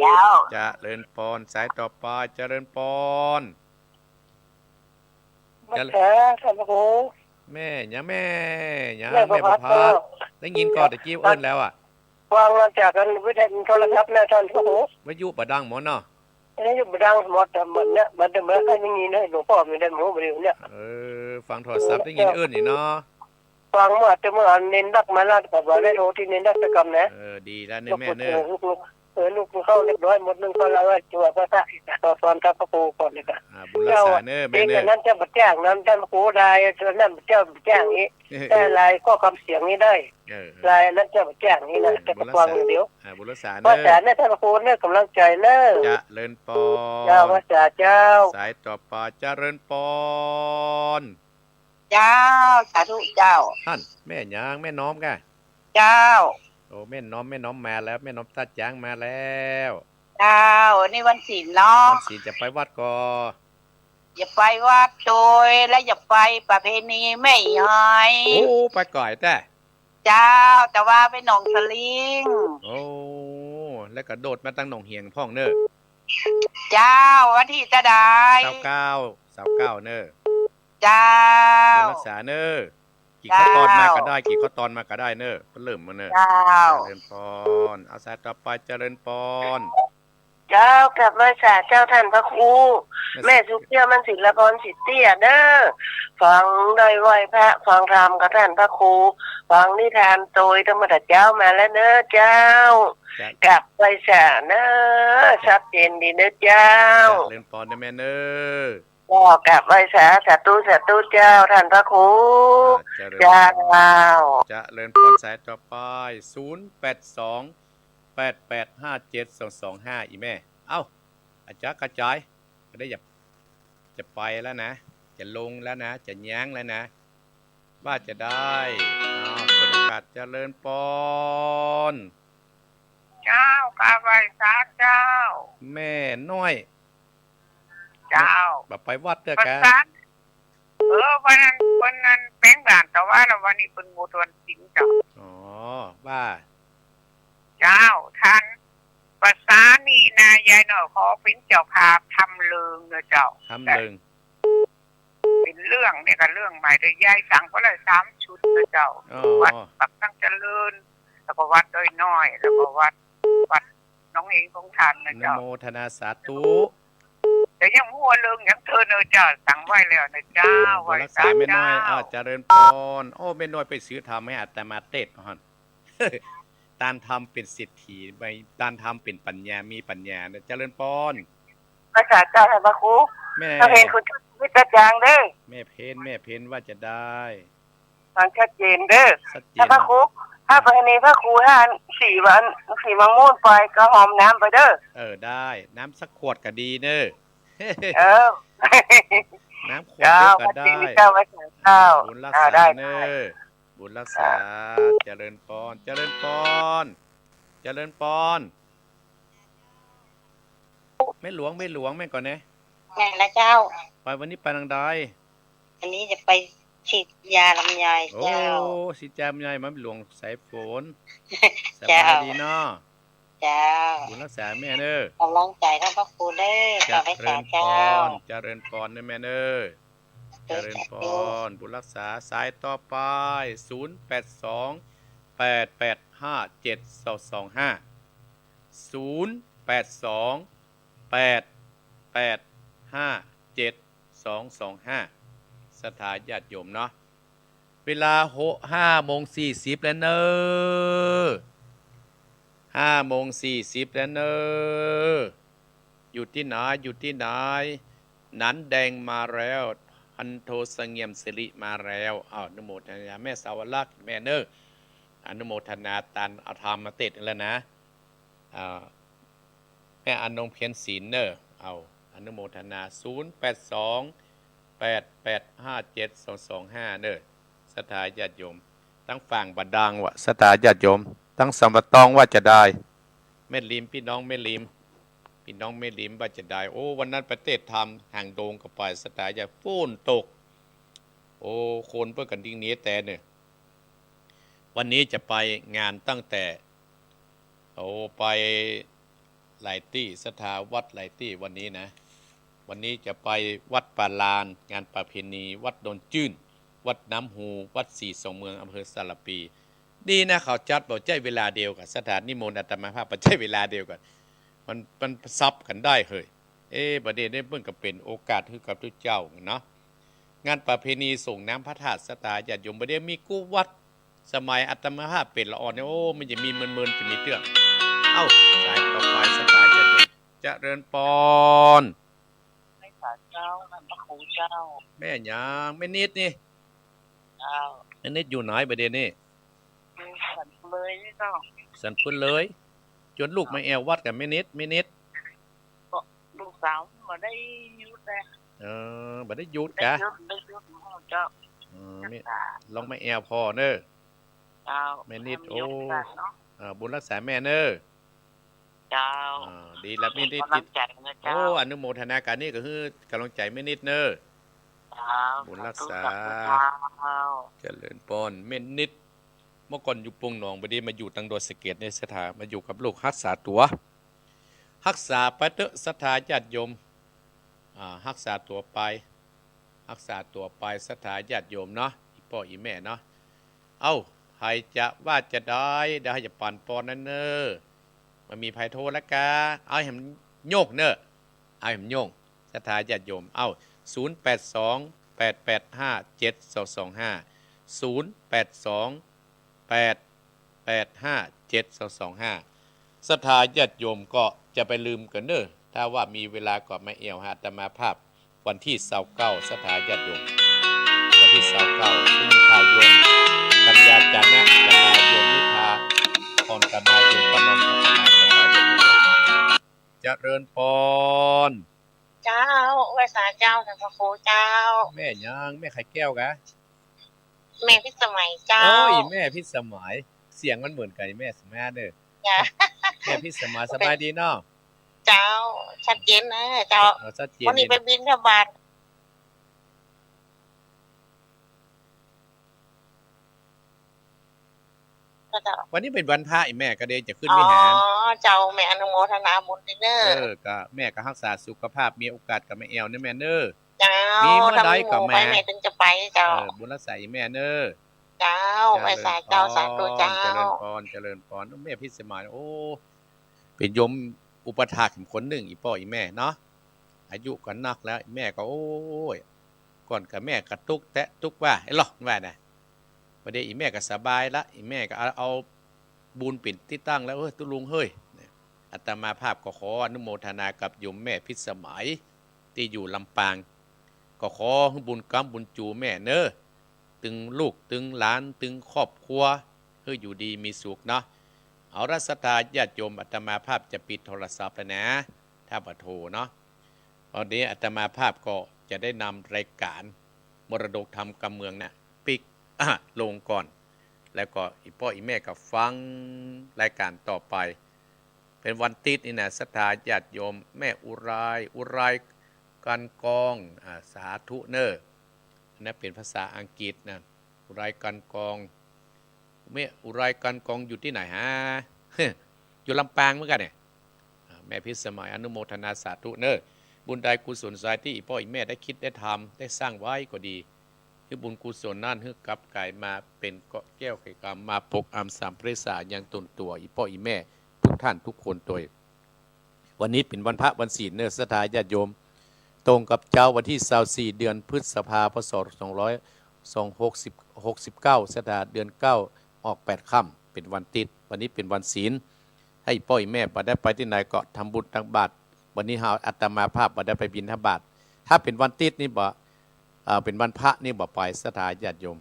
เจ้า เจริญปอน สายต่อไป เจริญปอน มาเถอะ ท่านพระครู แม่หยัง แม่หยัง แม่ประภัตร แม่ประภัตร ได้ยินก่อน ตะกี้เอิ้นแล้วอะ ฟังมาจากกันวิทยุโทรทัศน์นะท่านพระครู วิทยุบ่ดังหมดเนาะ วิทยุบ่ดังหมด แต่มันเนี่ย มันจะเหมือนกันอย่างนี้นะ หลวงพ่อมีได้หมดบ่ดีเนี่ย เออ ฟังโทรศัพท์ได้ยินเอิ้นนี่เนาะ ฟังมาแต่เมื่อเน้นหนักมาแล้ว ก็บ่ได้โทรตี้เน้นหนักสักกำนะ เออ ดีแล้วเน่อแม่เน่อ ลูกๆ เออ ลูกๆ เข้าเรียบร้อยหมด นึ่งเข้าแล้ว จั่วพระธาตุ ขอพรท่านพระครูก่อนเลยค่ะ อ่า บุญรักษาเน่อแม่เน่อ เอ๊ะ แต่นั้นเจ้าบ่แจ้ง นั้นท่านพระครูได้ เจ้านั้นเจ้าบ่แจ้งนี้ เออ แต่ลายข้อความเสียงนี้ได้ เออ เออ ลายนั้นเจ้าบ่แจ้งนี้นะ เออ แต่ก็ฟังอย่างเดียว บุญรักษา อ่า บุญรักษาเน่อ พระอาจารย์เนี่ย ท่านพระครูเนี่ยกำลังใจเน่อ เจริญปอน เจ้า พระอาจารย์เจ้า สายต่อไป เจริญปอน เจ้า สาธุเจ้า ท่าน แม่หยัง แม่น้อมก่ะ เจ้า โอ้ แม่น้อม แม่น้อมมาแล้ว แม่น้อมต้าจ๊างมาแล้ว เจ้า นี่วันศีลเนาะ วันศีลจะไปวัดก่อ อย่าไปวัดโดย และอย่าไปประเพณีแม่หอย โอ้ ไปก่อยแต๊ เจ้า แต่ว่าไปหนองสลิง โอ้ แล้วก็โดดมาตังหนองเหียงพ่องเน่อ เจ้า วันตี้เต้าใด ซาวเก้า ซาวเก้าเน่อ เจ้า บุญรักษาเน่อ กี่ข้อตอนมาก็ได้ เจ้า กี่ข้อตอนมาก็ได้เน่อ ก็เริ่มมาเน่อ เจ้า เจริญปอน เอาสายต่อไป เจริญปอน เจ้า กราบไหว้สาเจ้าต้านพระครู แม่สุขเจื้อ มั่นศิลปอน สิทธิ์เตี้ยเน่อ ฟังได้ไหว้พระ ฟังธรรมกับต้านพระครู ฟังนิทานโตยธรรมดาเจ้ามาแล้วเน่อเจ้า กราบไหว้สาเน่อ ชัดเจนดีเน่อเจ้า เจริญปอนเน่อแม่เน่อ ก็กราบไหว้สา สาธุ สาธุเจ้า ต้านพระครู อ่า เจริญปอน เจ้า เจริญปอน สายต่อไป ศูนย์แปดสอง แปดแปดห้าเจ็ดสองสองห้า อีแม่ เอ้า อาจ๊ะกระจาย ก็ได้อยาก จะไปแล้วนะ จะลงแล้วนะ จะย้างแล้วนะ ว่าจะได้ อ้าว เปิดโอกาส เจริญปอน เจ้า กราบไหว้สาเจ้า แม่น้อย เจ้า บ่ไปวัดเตื้อกา เออ วันนั้น วันนั้นแปลงร่างถวายแล้ว วันนี้เปิ้นงดวันศีลเจ้า อ๋อ ว่า เจ้า ต้าน ประสานี่นะ ยายน้อยขอเป๋นเจ้าภาพทำเริงเน่อเจ้า ทำเริง เป๋นเรื่องเนี่ยก็เรื่องใหม่ แต่ยายสั่งก็ได้สามชุดเน่อเจ้า อ๋อ วัดปากตังเจริญ แล้วก็วัดดอยน้อย แล้วก็วัด วัดหนองเฮงของต้านเน่อเจ้า อนุโมทนาสาธุ แต่ยังบ่ฮู้เรื่องหยังเตื้อเน่อเจ้า สั่งไว้แล้วเน่อเจ้า เออ ไหว้สาเจ้า บุญรักษาแม่น้อย อ้าว เจริญปอน โอ้ แม่น้อยไปซื้อธรรมให้อาตมาเตศน์ก่อน ต้านธรรมเป๋นเศรษฐี ไม่ ต้านธรรมเป๋นปัญญา มีปัญญาเน่อ เจริญปอน ไหว้สาเจ้า ต้านพระครู แม่ พระเพนคุณชีวิตกระจ่างเด้อ แม่เพน แม่เพน ว่าจะได้ ฟังชัดเจนเด้อ ชัดเจน ต้านพระครู ถ้าไปในพระครู ถ้าสี่วัน สี่วังม่วนไปก็หอมน้ำไปเด้อ เออ ได้ น้ำสักขวดก็ดีเน่อ เออ น้ำขวดเดียวก็ได้ เจ้า ชัดเจนเจ้า ไหว้สาเจ้า บุญรักษา อ่า ได้ เน่อ ได้ บุญรักษา อ่า เจริญปอน เจริญปอน เจริญปอน แม่หลวง แม่หลวง แม่ก่อนนะ แม่นละเจ้า ไปวันนี้ไปตางใด อันนี้จะไปฉีดยาลำไยเจ้า โอ้ ฉีดยาลำไย แม่หลวงสายฝน เจ้า สบายดีเนาะ เจ้า บุญรักษาแม่เน่อ กำลังใจ๋ต้านพระครูเน่อ เจริญปอน เจ้า เจริญปอนเน่อแม่เน่อ เจริญปอน บุญรักษา สายต่อไป ศูนย์แปดสอง แปดแปดห้าเจ็ดสองสองห้า ศูนย์แปดสอง แปดแปดห้าเจ็ดสองสองห้า ศรัทธาญาติโยมเนาะ เวลาหก ห้าโมงสี่สิบแล้วเน่อ ห้าโมงสี่สิบแล้วเน่อ อยู่ตี้ไหน อยู่ตี้ไหน หนานแดงมาแล้ว พันโทเสงี่ยมสิริมาแล้ว อ้าว อนุโมทนา แม่สาวรักษ์ แม่เน่อ อนุโมทนาตานเอาธรรมมาเตศน์แล้วนะ อ่า แม่อนงเพ็ญศิลป์เน่อ เอา อนุโมทนา ศูนย์แปดสอง แปดแปดห้าเจ็ดสองสองห้า เน่อ ศรัทธาญาติโยม ตังฝากบาดาลว่า ศรัทธาญาติโยม ตังสัมปะตองว่าจะได้ แม่ริม ปี้น้องแม่ริม ปี้น้องแม่ริมว่าจะได้ โอ้ วันนั้นไปเตศน์ธรรมหางดงก็ไป ศรัทธาญาติ ฝนตก โอ้ คนเปิ้นก็ดิ้งหนีแต๊เน่อ วันนี้จะไปงานตั้งแต่ โอ้ ไปหลายตี้ ศรัทธาวัดหลายตี้วันนี้นะ วันนี้จะไปวัดป่าลาน งานประเพณี วัดดอนจื้น วัดน้ำฮู วัดศรีสองเมือง อำเภอสารภี ดีนะ เขาจัดบ่ใจ้เวลาเดียวกั๋น ศรัทธานิมนต์อาตมาภาพบ่ใจ้เวลาเดียวกั๋น มัน มันสับกั๋นได้เฮ้ย เอ๊ะ บ่าเดี่ยวนี้เปิ้นก็เป๋นโอกาสหื้อกับตุ๊เจ้าเนาะ งานประเพณีส่งน้ำพระธาตุ ศรัทธาญาติโยม บ่าเดี่ยวมีกู้วัด สมัยอาตมาภาพเป๋นละอ่อนเนี่ย โอ้ มันจะมีเมินๆ จะมีเตื้อง เอ้า สายต่อไป ศรัทธาญาติโยม เจริญปอน ไหว้สาเจ้า ต้านพระครูเจ้า แม่หยัง แม่นิดนี่ เจ้า แม่นิดอยู่ไหนบ่าเดี่ยวนี้ อยู่สันเปือยนี่เจ้า สันเปือยเลย จวนลูกมาแอ่ววัดก่อแม่นิด แม่นิด ก็ลูกสาวบ่ได้หยุดเลย เออ บ่ได้หยุดกะ บ่ได้หยุด บ่ได้หยุด เจ้า เออ แม่ ลองมาแอ่วผ่อเน่อ เจ้า แม่นิด ให้มีโอกาสเนาะ โอ้ เออ บุญรักษาแม่เน่อ เจ้า อ่า ดีละ แม่นิด เป๋นก๋ำลังใจ๋นะเจ้า โอ้ อนุโมทนาก๋านนี้ก็หื้อกำลังใจ๋แม่นิดเน่อ เจ้า บุญรักษา สาธุ สาธุเจ้า เจริญปอน แม่นิด เมื่อก่อนอยู่ปงหนอง บ่ดีมาอยู่ตังดอยสะเก็ดนี่ศรัทธา มาอยู่กับลูก ฮักษาตั๋ว ฮักษาไปเต๊อะศรัทธาญาติโยม อ่า ฮักษาตั๋วไป ฮักษาตั๋วไปศรัทธาญาติโยมเนาะ อี่ป้ออี่แม่เนาะ เอ้า ใผจะว่าจะใด เดี๋ยวเฮาจะปั๋นปอนนั้นเน่อ บ่มีใผโทรแล้วกา เอาหื้อมันโยกเน่อ เอาหื้อมันโยก ศรัทธาญาติโยม เอ้า ศูนย์แปดสอง แปดแปดห้า เจ็ดสองสองห้า ศูนย์แปดสอง แปดแปดห้า เจ็ดสองสองห้า ศรัทธาญาติโยมก็จะไปลืมกั๋นเน่อ ถ้าว่ามีเวลาก็มาแอ่วหาอาตมาภาพ วันตี้ซาวเก้า ศรัทธาญาติโยม วันตี้ซาวเก้า พฤศจิกายน กัญญาจานะ จะมาโยมนิพาพร จะมาโยมประนอม ศรัทธาญาติโยม เจริญปอน เจ้า ไหว้สาเจ้า ท่านพระครูเจ้า แม่หยัง แม่ไข่แก้วกา แม่พิสมัยเจ้า โอ้ย แม่พิสมัย เสียงมันเหมือนกับแม่สมัยเน่อ จ้ะ แม่พิสมัย สบายดีเนาะ เจ้า ชัดเจนนะเจ้า เออ ชัดเจน วันนี้ไปบิณฑบาต เจ้า วันนี้เป๋นวันพระ อี่แม่ก็เลยจะขึ้นวิหาร อ๋อ เจ้า แม่อนุโมทนาบุญเน่อ เออ ก็แม่ก็ฮักษาสุขภาพ มีโอกาสก็มาแอ่วเน่อแม่เน่อ เจ้า มีเมื่อใดก็มา ถ้ามีหมู่ไปแม่ตึงจะไปเจ้า เออ บุญรักษาอี่แม่เน่อ เจ้า ไหว้สาเจ้า สาธุเจ้า เจริญปอน เจริญปอน แม่พิสมัย โอ้ เป๋นโยมอุปัฏฐากคนนึ่ง อี่ป้ออี่แม่เนาะ อายุก็นักแล้ว แม่ก็ โอ้ย ก่อนก็แม่ก็ตุ๊กแต๊ตุ๊กว่า ไอ้หลอว่านะ บ่าเดี่ยวอี่แม่ก็สบายละ อี่แม่ก็เอา เอาบุญเป๋นตี้ตั้งแล้ว เออ ตุ๊ลุงเฮ้ย อาตมาภาพก็ขออนุโมทนากับโยมแม่พิสมัย ตี้อยู่ลำปาง ก็ขอหื้อบุญก๊ำบุญจูแม่เน่อ ตึงลูกตึงหลานตึงครอบครัว หื้ออยู่ดีมีสุขเนาะ เอาละศรัทธาญาติโยม อาตมาภาพจะปิดโทรศัพท์แล้วนะ ถ้าบ่โทรเนาะ วันนี้อาตมาภาพก็จะได้นำรายการมรดกธรรมกำเมืองน่ะ ปิด ลงก่อน แล้วก็อี่ป้ออี่แม่ก็ฟังรายการต่อไป เป๋นวันติ๊ดนี่นะ ศรัทธาญาติโยม แม่อุไร อุไรกันกอง อ่า สาธุเน่อ อันนั้นเป๋นภาษาอังกฤษนะ อุไรกันกอง แม่อุไรกันกองอยู่ตี้ไหนฮะ อยู่ลำปางเหมือนกั๋นเนี่ย อ่า แม่พิสมัยอนุโมทนาสาธุเน่อ บุญใดกุศลใสตี้อี่ป้ออี่แม่ได้คิดได้ทำได้สร้างไว้ก็ดี หื้อบุญกุศลนั้นหื้อกลับก๋ายมาเป๋นเกราะแก้วไขกรรม มาปกอำสามเปรสายังตนตั๋วอี่ป้ออี่แม่ทุกท่านทุกคนโตย วันนี้เป๋นวันพระวันศีลเน่อ ศรัทธาญาติโยม ตรงกับเจ๊าวันตี้ซาวสี่ เดือนพฤษภา พ.ศ. สองร้อย สองหกสิบ หกสิบเก้า ศรัทธา เดือนเก้าออกแปดค่ำ เป๋นวันติ๊ด วันนี้เป๋นวันศีล หื้อป้อแม่บ่ได้ไปตี้ไหนก็ทำบุญตักบาตร วันนี้เฮาอาตมาภาพบ่ได้ไปบิณฑบาต ถ้าเป๋นวันติ๊ดนี่บ่ เอ่อ เป๋นวันพระนี่บ่ไป ศรัทธาญาติโยม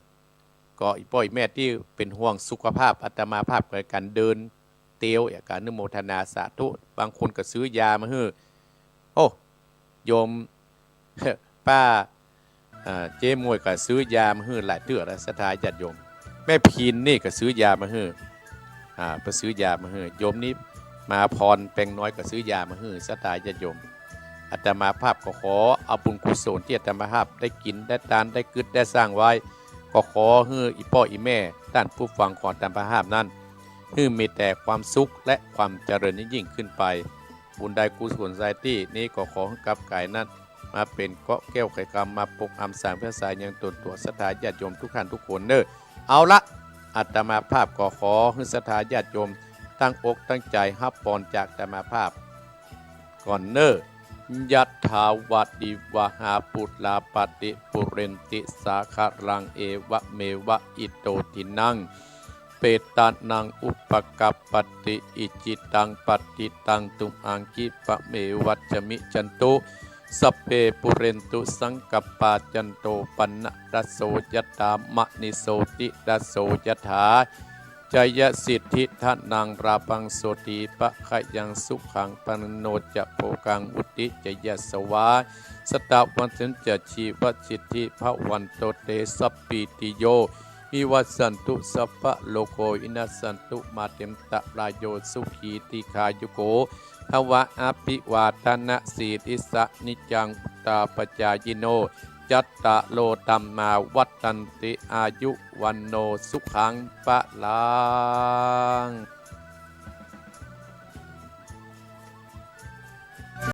ก็อี่ป้อแม่ตี้เป๋นห่วงสุขภาพอาตมาภาพก็เลยกั๋นเดินเตียว อยากจะอนุโมทนาสาธุ บางคนก็ซื้อยามาหื้อ โอ้ โยม ป้า เอ่อ เจ๊มวยก็ซื้อยามาหื้อหลายเตื้อแล้ว ศรัทธาญาติโยม แม่พินนี่ก็ซื้อยามาหื้อ อ่า ไปซื้อยามาหื้อ โยมนี่มาพรแปงน้อยก็ซื้อยามาหื้อ ศรัทธาญาติโยม อาตมาภาพก็ขอเอาบุญกุศลตี้อาตมาภาพได้กิ๋นได้ตานได้กึ๊ดได้สร้างไว้ ก็ขอหื้ออี่ป้ออี่แม่ต้านผู้ฟังของอาตมาภาพนั้น หื้อมีแต่ความสุขและความเจริญยิ่งๆ ขึ้นไป บุญใดกุศลใสตี้นี้ก็ขอหื้อกลับก๋ายนั้น มาเป๋นเกราะแก้วไขกรรม มาปกอำสามเปรสายังตนตั๋ว ศรัทธาญาติโยมทุกท่านทุกคนเน่อ เอาละ อาตมาภาพก็ขอหื้อศรัทธาญาติโยมตั้งอกตั้งใจ๋ฮับปอนจากอาตมาภาพก่อนเน่อ ยัตถา วาริวหา ปูรา ปะริ ปูเรนติ สาคะรัง เอวะเมวะ อิโต ทินัง เปตานัง อุปะกัปปะติ อิจิตัง ปะติตัง ตุมหัง คิปะเมวะ สะมิชฌันตุ สัพเพ ปูเรนตุ สังกัปปา จันโท ปันนะระโส ยะถา มะณิ โชติระโส ยะถา จายสิทธิ ทะนัง ลาภัง โสติ ภะคะยัง สุขัง พะละโน จะโภคัง วุติ จะยะสวา สะตะวัสสันจะ ชีวะสิทธิ ภะวันโต เต สัพพีติโย วิวัสสันตุ สัพพะโรโค วินัสสันตุ มา เต อันตะรายโย สุขี ทีฆายุโก ภะวะ อะภิวาทะนะสีลิสสะ นิจจัง วุฑฒาปะจายิโน จ จัตตาโร ธัมมา วัฑฒันติ อายุ วัณโณ สุขัง พลัง